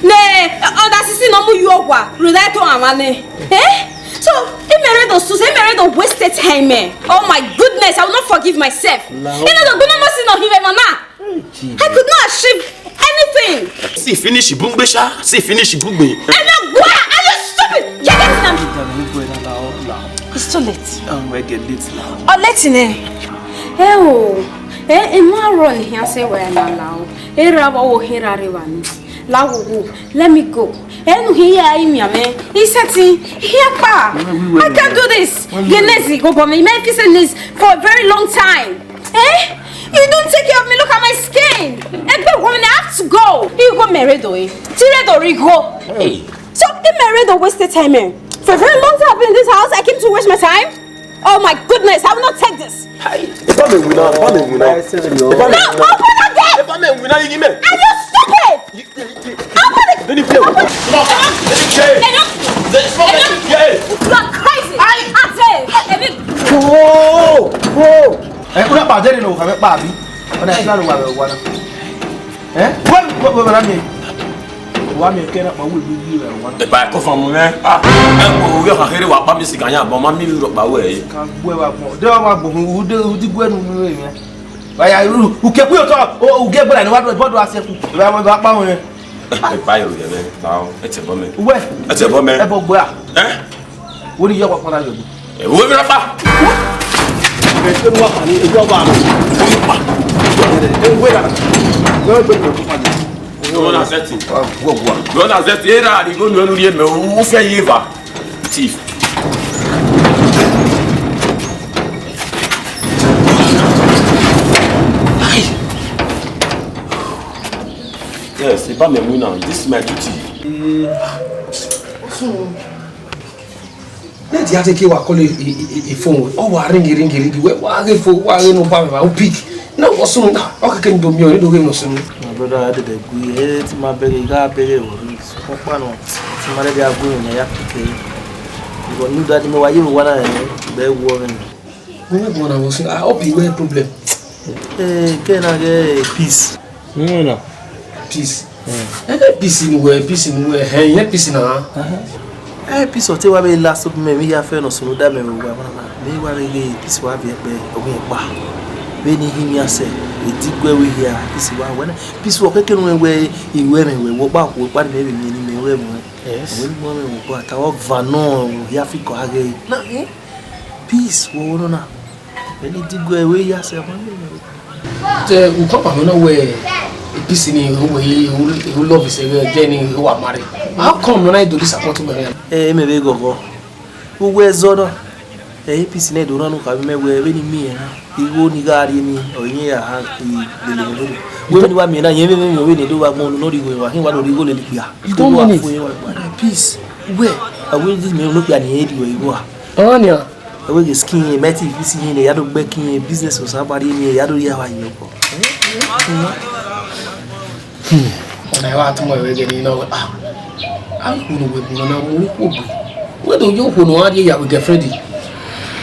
Ne, under sixteen ne ọ mu yo owa, rhunmwuda ẹto ọmwa nẹ. Eh? So, imẹ rre do suse, imẹ rre do waste time, eh? Oh my goodness, I will not forgive myself. Lao. Ina do gbona mo si no hive mama. Hey, Jesus. I could not achieve anything. See finish bungbe sha, see finish bungbe. Ẹ lọ gua, are you stupid? Get out now. It's too late. Um, we get late now. Oh, late nẹ. Ẹ o, ẹ, ẹ ma rọ ni hia sẹ wẹ na la o. Erha vbe wo erha rre evba ni. La wo wo, let me go. Ẹ nu hia imian mẹ. Isẹtin, hia kpa. I can't do this. Kenezi, go bọ mẹ. Imẹ feel say this for a very long time. Eh? You don't take care of me. Look at my skin. Ẹgbẹ wo ni, I have to go. Igho mẹ rre do e. Te I rre do re igho. Hey. So, imẹ rre do waste time, eh? For a very long time I've been in this house, I came to waste my time? Oh my goodness, I will not take this. Epa mẹ winna, epa mẹ winna. Epa mẹ No, winna. Open the gate. Epa mẹ winna, you give me. Are you stupid? Open the Let me play. Open Come on. Let me play. Enough. Let's go. Enough. Yeah. You are crazy. I say, Emi. Oh, oh. Eh, una pa dere no, kame pa bi. Ona sila no wa wa na. Eh? Wait, wait, wait, wait, wait. Wa mi kena pa we bi yi wa wa. Ẹ ba ko fa mu nẹ. Ah, ẹ ko yo ha here wa pa mi siga yan, but ma mi ro pa we. Ka gbe wa gbọn. De wa gbọn, u de, u di gbe nu nu we yan. Wa ya, u, u ke ku yo to, o, u ge gbe la ni wa do, bo do ase ku. Wa, wa, wa pa wọn. Ẹ ba yo ye mẹ, ta o, ẹ tẹ bọ mẹ. Uwẹ. Ẹ tẹ bọ mẹ. Ẹ bọ gbe a. Eh? Wo ni yọ wa pa na yo. Ẹ wo mi ra pa. Ẹ tẹ mu wa pa ni, ẹ jọ wa. Wo mi pa. Ẹ wo da. Yo gbe ko pa ni. Yo na setting. Wa, wa, wa. Yo na setting. Era ni go no nu ye mẹ, u fẹ ye va. Thief. Hi. Yes, eba mẹ winna. This is my duty. Nedi a te ke wa call i, i, i, i phone wẹ. Ọ wa ring, ring, ring. Wẹ wa ghe phone, wa ghe number mẹ, wa pick. Na wọ sunu na. Ọ keke ndo miẹn, ne do ghe no sunu. My brother, I did agree. Eh, ti ma bẹghe, I gha bẹghe wọ. Ọkpa nọ, ti ma rẹrẹ a gu mwẹ ya pick ẹre. Because nu dadi mẹ wa ye vbe owa na rẹn, bẹ wu ọmwẹ nọ. Wẹ wẹ gbọna wọ sunu. I hope you were problem. Eh, kẹ na ghe peace. Peace. Eh, peace ni wẹ, peace ni wẹ. Hẹ, yẹ peace na. Eh, peace ọte wa vbe last of me, mi ya fẹ nọ sunu da mẹ vbe owa na. Mi wa vbe ghe peace wa viẹ kpẹ, ọ ghi kpa. Vbene I ghi miẹn sẹ, edigue vbe hia, peace wa wẹ na. Peace wa keke nu wẹ, I wẹ mẹ wẹ, wẹ ọkpa, wẹ ọkpa ni mẹ vbe miẹn ni mẹ wẹ mẹ. Yes. Wẹ ni mọ mẹ wẹ ọkpa, ta wa va nọ, ya fi kọ aghe. Na, eh? Peace, wo no na. Vbene I digue vbe ya sẹ, ma miẹn mẹ wẹ. Te u kọ pa mẹ na wẹ, peace ni, wẹ, wẹ, wẹ love sẹ, vbe ni, wẹ wa marry. How come no na do disappoint me? Eh, mẹ vbe gọgọ. Uwẹ zọ na. Ẹ, peace nẹ do rhan unu kha vbe mẹ wẹ vbene I miẹn na, igho ne I gha rrie ni, ọ i yin ya ha, I lele mwẹ lele. Wẹ vbene I wa miẹn na, yẹn vbe mwẹ vbene do vbe agbọn unu ne ọ rhie igho, wa khin wa do rhie igho lele ikpia. You don't mean it. Peace. Wẹ, a wẹ this mẹ unu kpia ni e di wẹ igho a. Ọmwa nian. Ẹ wẹ ghe skin yẹn, mẹ ti fi si yẹn, ya do gbe kin yẹn, business osa ba rrie ni, ya do ya wa yẹn ọkọ. Ọna ẹre a tama ẹre ghe ne I na wẹ, ah, a kunu wẹ bu na mu ukpo gbe. Wẹ do yo okhuo ne ọ gha rrie ya wẹ girlfriend.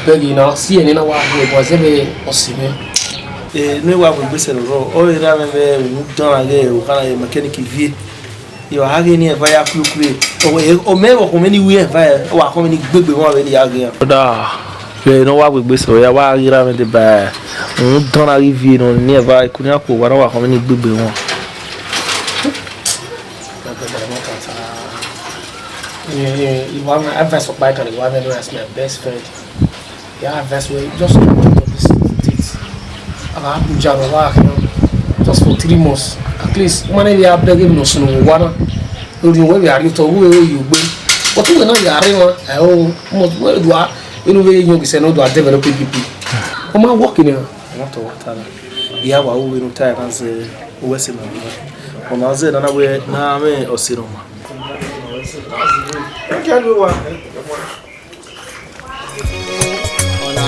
Bẹghe na si ẹre ne na wa gu ẹbọ zẹ vbe ọse mwẹ. Eh, ne wa wegbe sẹ rrọọ, ọ rre ra mwẹ vbe unu dan ghe okha na ye mechanic vie. I wa gha ghe ni eva ya kuekue. Ọ mẹ vbe ọkhọ mwẹ ni wi eva, ọ wa khọ mwẹ ni gbegbe wan vbe ni ya ghe. Brother, vbe ne ọ wa wegbe sẹ ya wa ghi ra mwẹ deba. Unu dan na ghi vie nọ ni eva, ikun ni a khuo owa na wa khọ mwẹ ni gbegbe wan. Eh, eh, you want my advice for bike and you want me to ask my best friend. Yeah, advice we just come out of this state. Aba Abuja no wa here just for three months. At least, man, we are begging no sunu wa na. No di we are to we you gbe. But we na ya re wa. Eh, oh, mo we do a, inu we you be say no do a develop P P P. Come on, work in here. Not to water. Ya wa we no time and say, we say no. Ọmwa zẹ na na wẹ na mwẹ ọse rhọnmwa. Thank you, everyone.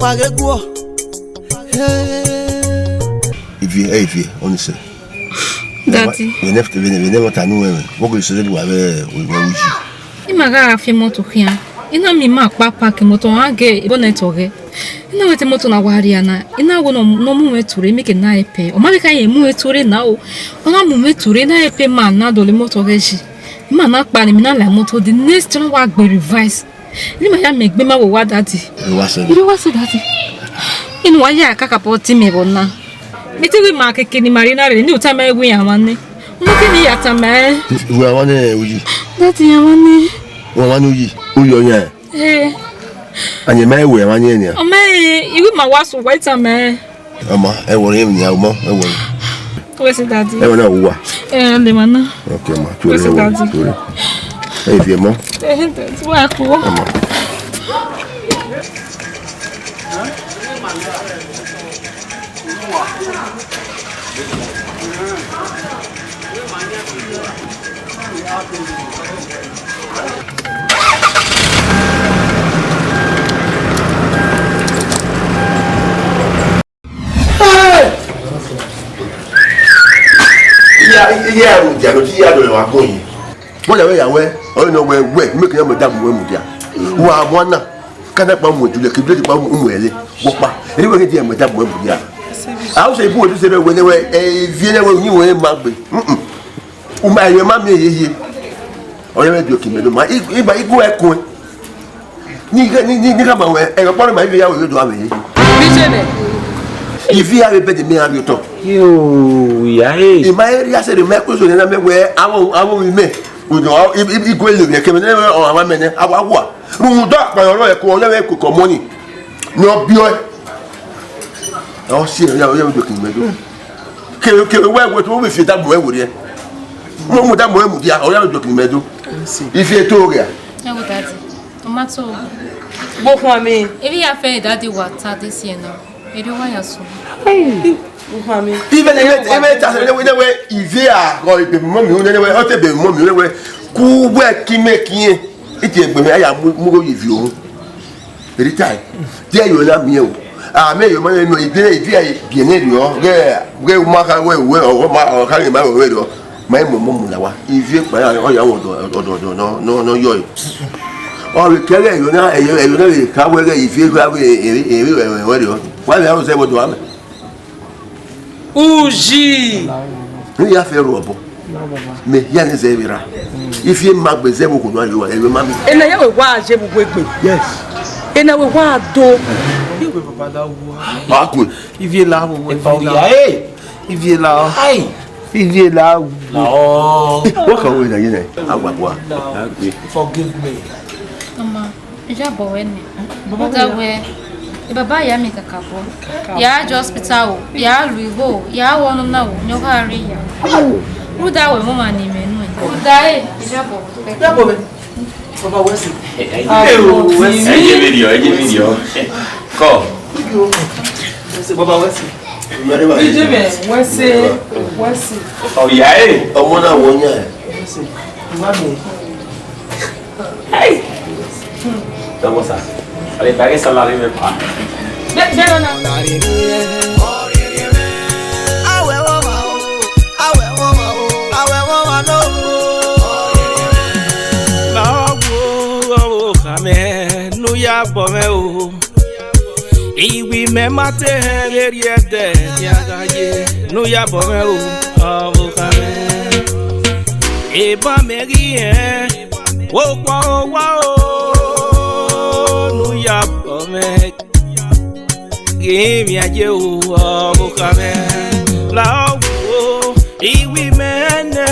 wa ghe guọ. Ivie, ẹ Ivie, ọni sẹ. Daddy. Vbe ne, vbe ne, vbe ne ẹmwata ne u mwẹ, vbọ gele sẹ zẹdẹ uwa vbe uyi? I ma gha ra fi moto khian. I na miẹn ima ọkpa park moto, ọ gha gie bonnet ọghẹe. I na wẹ te moto na wa rria na, I na wẹ ne ọ, ne ọ mu mwẹ ture, make e na help ẹre. Ọ ma vbe kha rẹn mu mwẹ ture na o. Ọ na mu mwẹ ture, na help ima na dọlọ moto ọghẹe yi. Ima na kpa ne, ima na la moto, the next thing wa gbe reverse. Ne ima ya miẹn egbe ima vbe owa daddy. Ẹ wa sẹ. Ẹ wa sẹ daddy. Inu wa ya kakabọ te imẹ vbe ọna. Mẹ te wẹ ima keke ne ima rre na rre, ne u tama ẹre wẹ iran mwa nẹ. Mo te ne I ya tama ẹre. Wẹ a mwa nẹ uyi? Daddy, a mwa nẹ. Wẹ a mwa nẹ uyi? Uyi ọyan. Eh. Anie ma wẹ a mwa nẹ nian? Ọ ma, eh, I wẹ ima wa sẹ uwa, I tama ẹre. Ọmọ, ẹ wọrọ emwi nian, ọmọ, ẹ wọrọ. Wẹ sẹ daddy. Ẹ wẹ na uwa. Eh, le ma na. Okay, ma. Wẹ sẹ daddy. Ẹ fi mọ. Eh, daddy, wa ko. Ọmọ. Iya, iya, iya, mudia, no ti ya dọlọ wa gbọn yi. Wọ́n yà wẹ́ yà wẹ́, ọ̀rẹ́ náà wẹ́ wẹ́, mẹ́kẹ́ yà mọ̀ dàbí wẹ́ mudia. Wà á mọ́ náà, kánà pa ọmọ ìdúlẹ̀, kí bíléèdì pa ọmọ ẹ̀ lé, wọ́n pa. Èyí wẹ́n kì í di ẹ̀mọ̀ dàbí wẹ́ mudia. Àwọn sọ ibú òdú sẹ́rẹ̀ wẹ́ lẹ́wẹ́, ẹ̀ ẹ̀ fi ẹlẹ́wẹ́ oníwọ̀n ẹ̀ máa gbé. U ma ẹyọ ma miẹn yeye. Ọyẹ mwẹ biẹ oke mẹ do ma, i, i ba igu ẹkun. Ni, ni, ni, ni ka ma wẹ, ẹghẹ ọkpa ma ive ya wẹ do ame yeye. Bi jẹ nẹ. Ive ya vbe bẹdẹ mẹ gha rrie otọ. Yo, ya e. I ma rhie asẹ ne mẹ kpẹso nẹ na mẹ wẹ, avọ, avọ mi mẹ. Odo, i, i, igu ele mẹ kẹ mẹ nẹ, ọ, avọ mẹ nẹ, avọ awa. Rhunmwuda akpẹrẹ ọrọre ẹkun, ọyẹ mwẹ ẹkun kọ mọni. Ne ọ biẹ ọe. Ọ si, ya, ya, ya, ya, ya, ya. Kevbe, kevbe wẹ wẹ to, wẹ fi da mu ẹre werriẹ. Mo mu da mu ẹre mudia, ọ ya do kini mẹ do. Ifi eto gha. Ẹ wo daddy, ọ ma to. Gbe okhuo amẹ. Ebi ya fẹ daddy wa ta this year now. Ede wa ya so. Gbe okhuo amẹ. Ive ne, ive, ive ta se ne we, ne we, ive a, ọ ibe mọ mi, ne we, ọ te be mọ mi, ne we. Ku wẹ ki mẹ kiẹn. Iti egbe mẹ, a ya mu, mu gho ye ivie ohun. Rita, die yo na miẹn o. A mẹ yo ma nẹ nọ, ivie, ivie biẹ nẹ rriọ, ghẹ, ghẹ u ma kha wẹ, wẹ, ọ ma, ọ kha ghe ma wẹ rriọ. Ma i mọmọ mu la wa. Ivie kpa ya, ọ ya wọ ọdọ, ọdọ, ọdọ, nọ, nọ, nọ yọ e. Ọ vbe kẹ ghẹ yo na, ẹyo, ẹyo na vbe kha wẹ ghẹ ivie gha vbe, ere, ere, wẹ, wẹ, wẹ rriọ. Wa vbe aro zẹ wẹ do amẹ. Uyi. Ne ya fẹ ru ọbọ. Mẹ hia ne zẹ vbe ra. Ifi ma gbe zẹ vbe okhuo ne a yo, ẹ vbe ma mi. Ena ya wẹ wa je vbe uwu egbe. Yes. Ena wẹ wa do. Iwe baba da wo. Ma ku. Ivie la wo, ivie la. Hey. Ivie la. Hey. Ivie la wo. La o. Wo ka wo na ye na. Agba gua. Agbe. Forgive me. Mama. Iyabọ wẹ nẹ. Rhunmwuda wẹ, e baba ya miẹn kakabọ. Ya je hospital o, ya ru igho o, ya ru ọnọna o, ne ọ gha rre ya. Rhunmwuda wẹ, ọmwa ne imẹ nuẹn. Rhunmwuda ẹre, iyabọ wẹ. Iyabọ wẹ. Baba wẹ sẹ. Ẹ, ẹ, ẹ, ẹ, ẹ, ẹ, video, ẹ, ẹ, video. Kọ. Wẹ sẹ, baba wẹ sẹ. Ijemẹ, wẹ sẹ, wẹ sẹ. Ọya ẹ. Ọmọ na wọ yan ẹ. Wẹ sẹ. Ìwà mi. Hey! Double sir. Ale bagay salary me pa. Awẹ ọmọ o, awẹ ọmọ o, awẹ ọmọ no. Ma wo ọmọ kha mẹ, ne u ya bọ mwẹ o. Iwi mẹ ma te hẹn vberriọ ẹdẹ, ya gha ye ne u ya bọ mwẹ o, ọvbokhan mwẹ. Eban mẹ ghi hẹn, wo kpọ owa o, ne u ya bọ mwẹ. Ghi mwẹ ye o, ọvbokhan mwẹ. La ọ wo, iwi mẹ nẹ.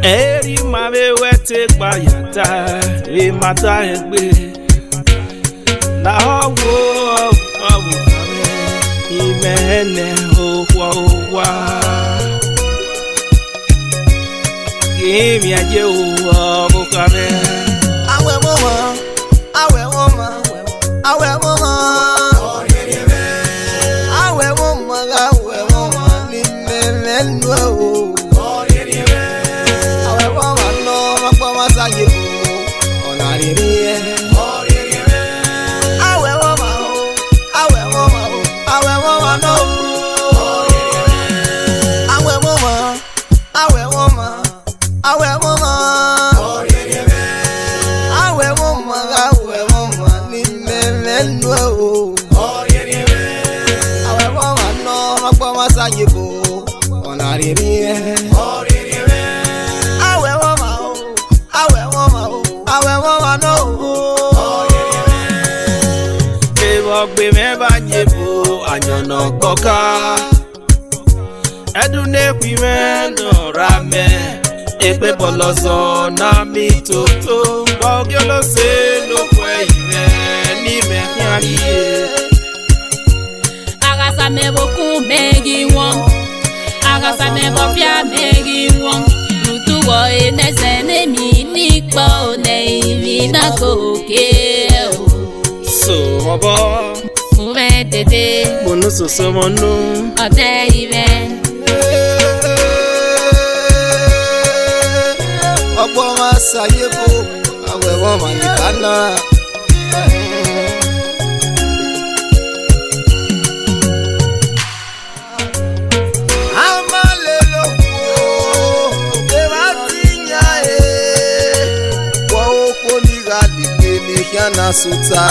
Eri ma vbe wẹ te gba ya ta, vbe ma ta egbe. La ọ wo, ọvbokhan mwẹ, imẹ nẹ okhuo owa. Ghi mwẹ ye o, ọvbokhan mwẹ. Awẹ mwẹ ọmwa, awẹ mwẹ ọmwa, awẹ mwẹ ọmwa. Awẹ mwẹ ọmwa, awẹ mwẹ ọmwa, ni mẹ mwẹ nuẹ o. Awẹ mwẹ ọmwa nọ, ma kpọ ma sa ye o, ọ na rhirhi ẹn. Awẹ mwẹ ọmwa o, awẹ mwẹ ọmwa o, awẹ mwẹ ọmwa nọ o. Awẹ mwẹ ọmwa, awẹ mwẹ ọmwa, awẹ mwẹ ọmwa. Awẹ mwẹ ọmwa, awẹ mwẹ ọmwa, ni mẹ mwẹ nuẹ o. Awẹ mwẹ ọmwa nọ, ma kpọ ma sa ye o, ọ na rhirhi ẹn. Awẹ mwẹ ọmwa o, awẹ mwẹ ọmwa o, awẹ mwẹ ọmwa nọ o. Kevbe ọgbe mwẹ vbe a ye ebo, ayọn ne ọ gbọka. Ẹdun ne khui mwẹ ne ọ ra mẹ, egbe bọlọzọ na mi toto, vbe ọ giolose ne okhuo ẹre mwẹ ne imẹ khian rrie. A gha sa mẹ vbe okun mẹ ghi wọn, a gha sa mẹ vbe ọfia mẹ ghi wọn, rutu wọ enẹsẹ ne emwi ni kpọ ne emwi na gòkè o. So, ọbọ. Mu mwẹ dede. Mu unu soso mwẹ unu. Ọdẹ i mwẹ. Ọgbọ ma sa ye ebo, awẹ mwẹ ọmwa ni ka na. A ma lele okhuo, evba ti yan e. Wẹ okhuo ni gha lele ne khian na sota.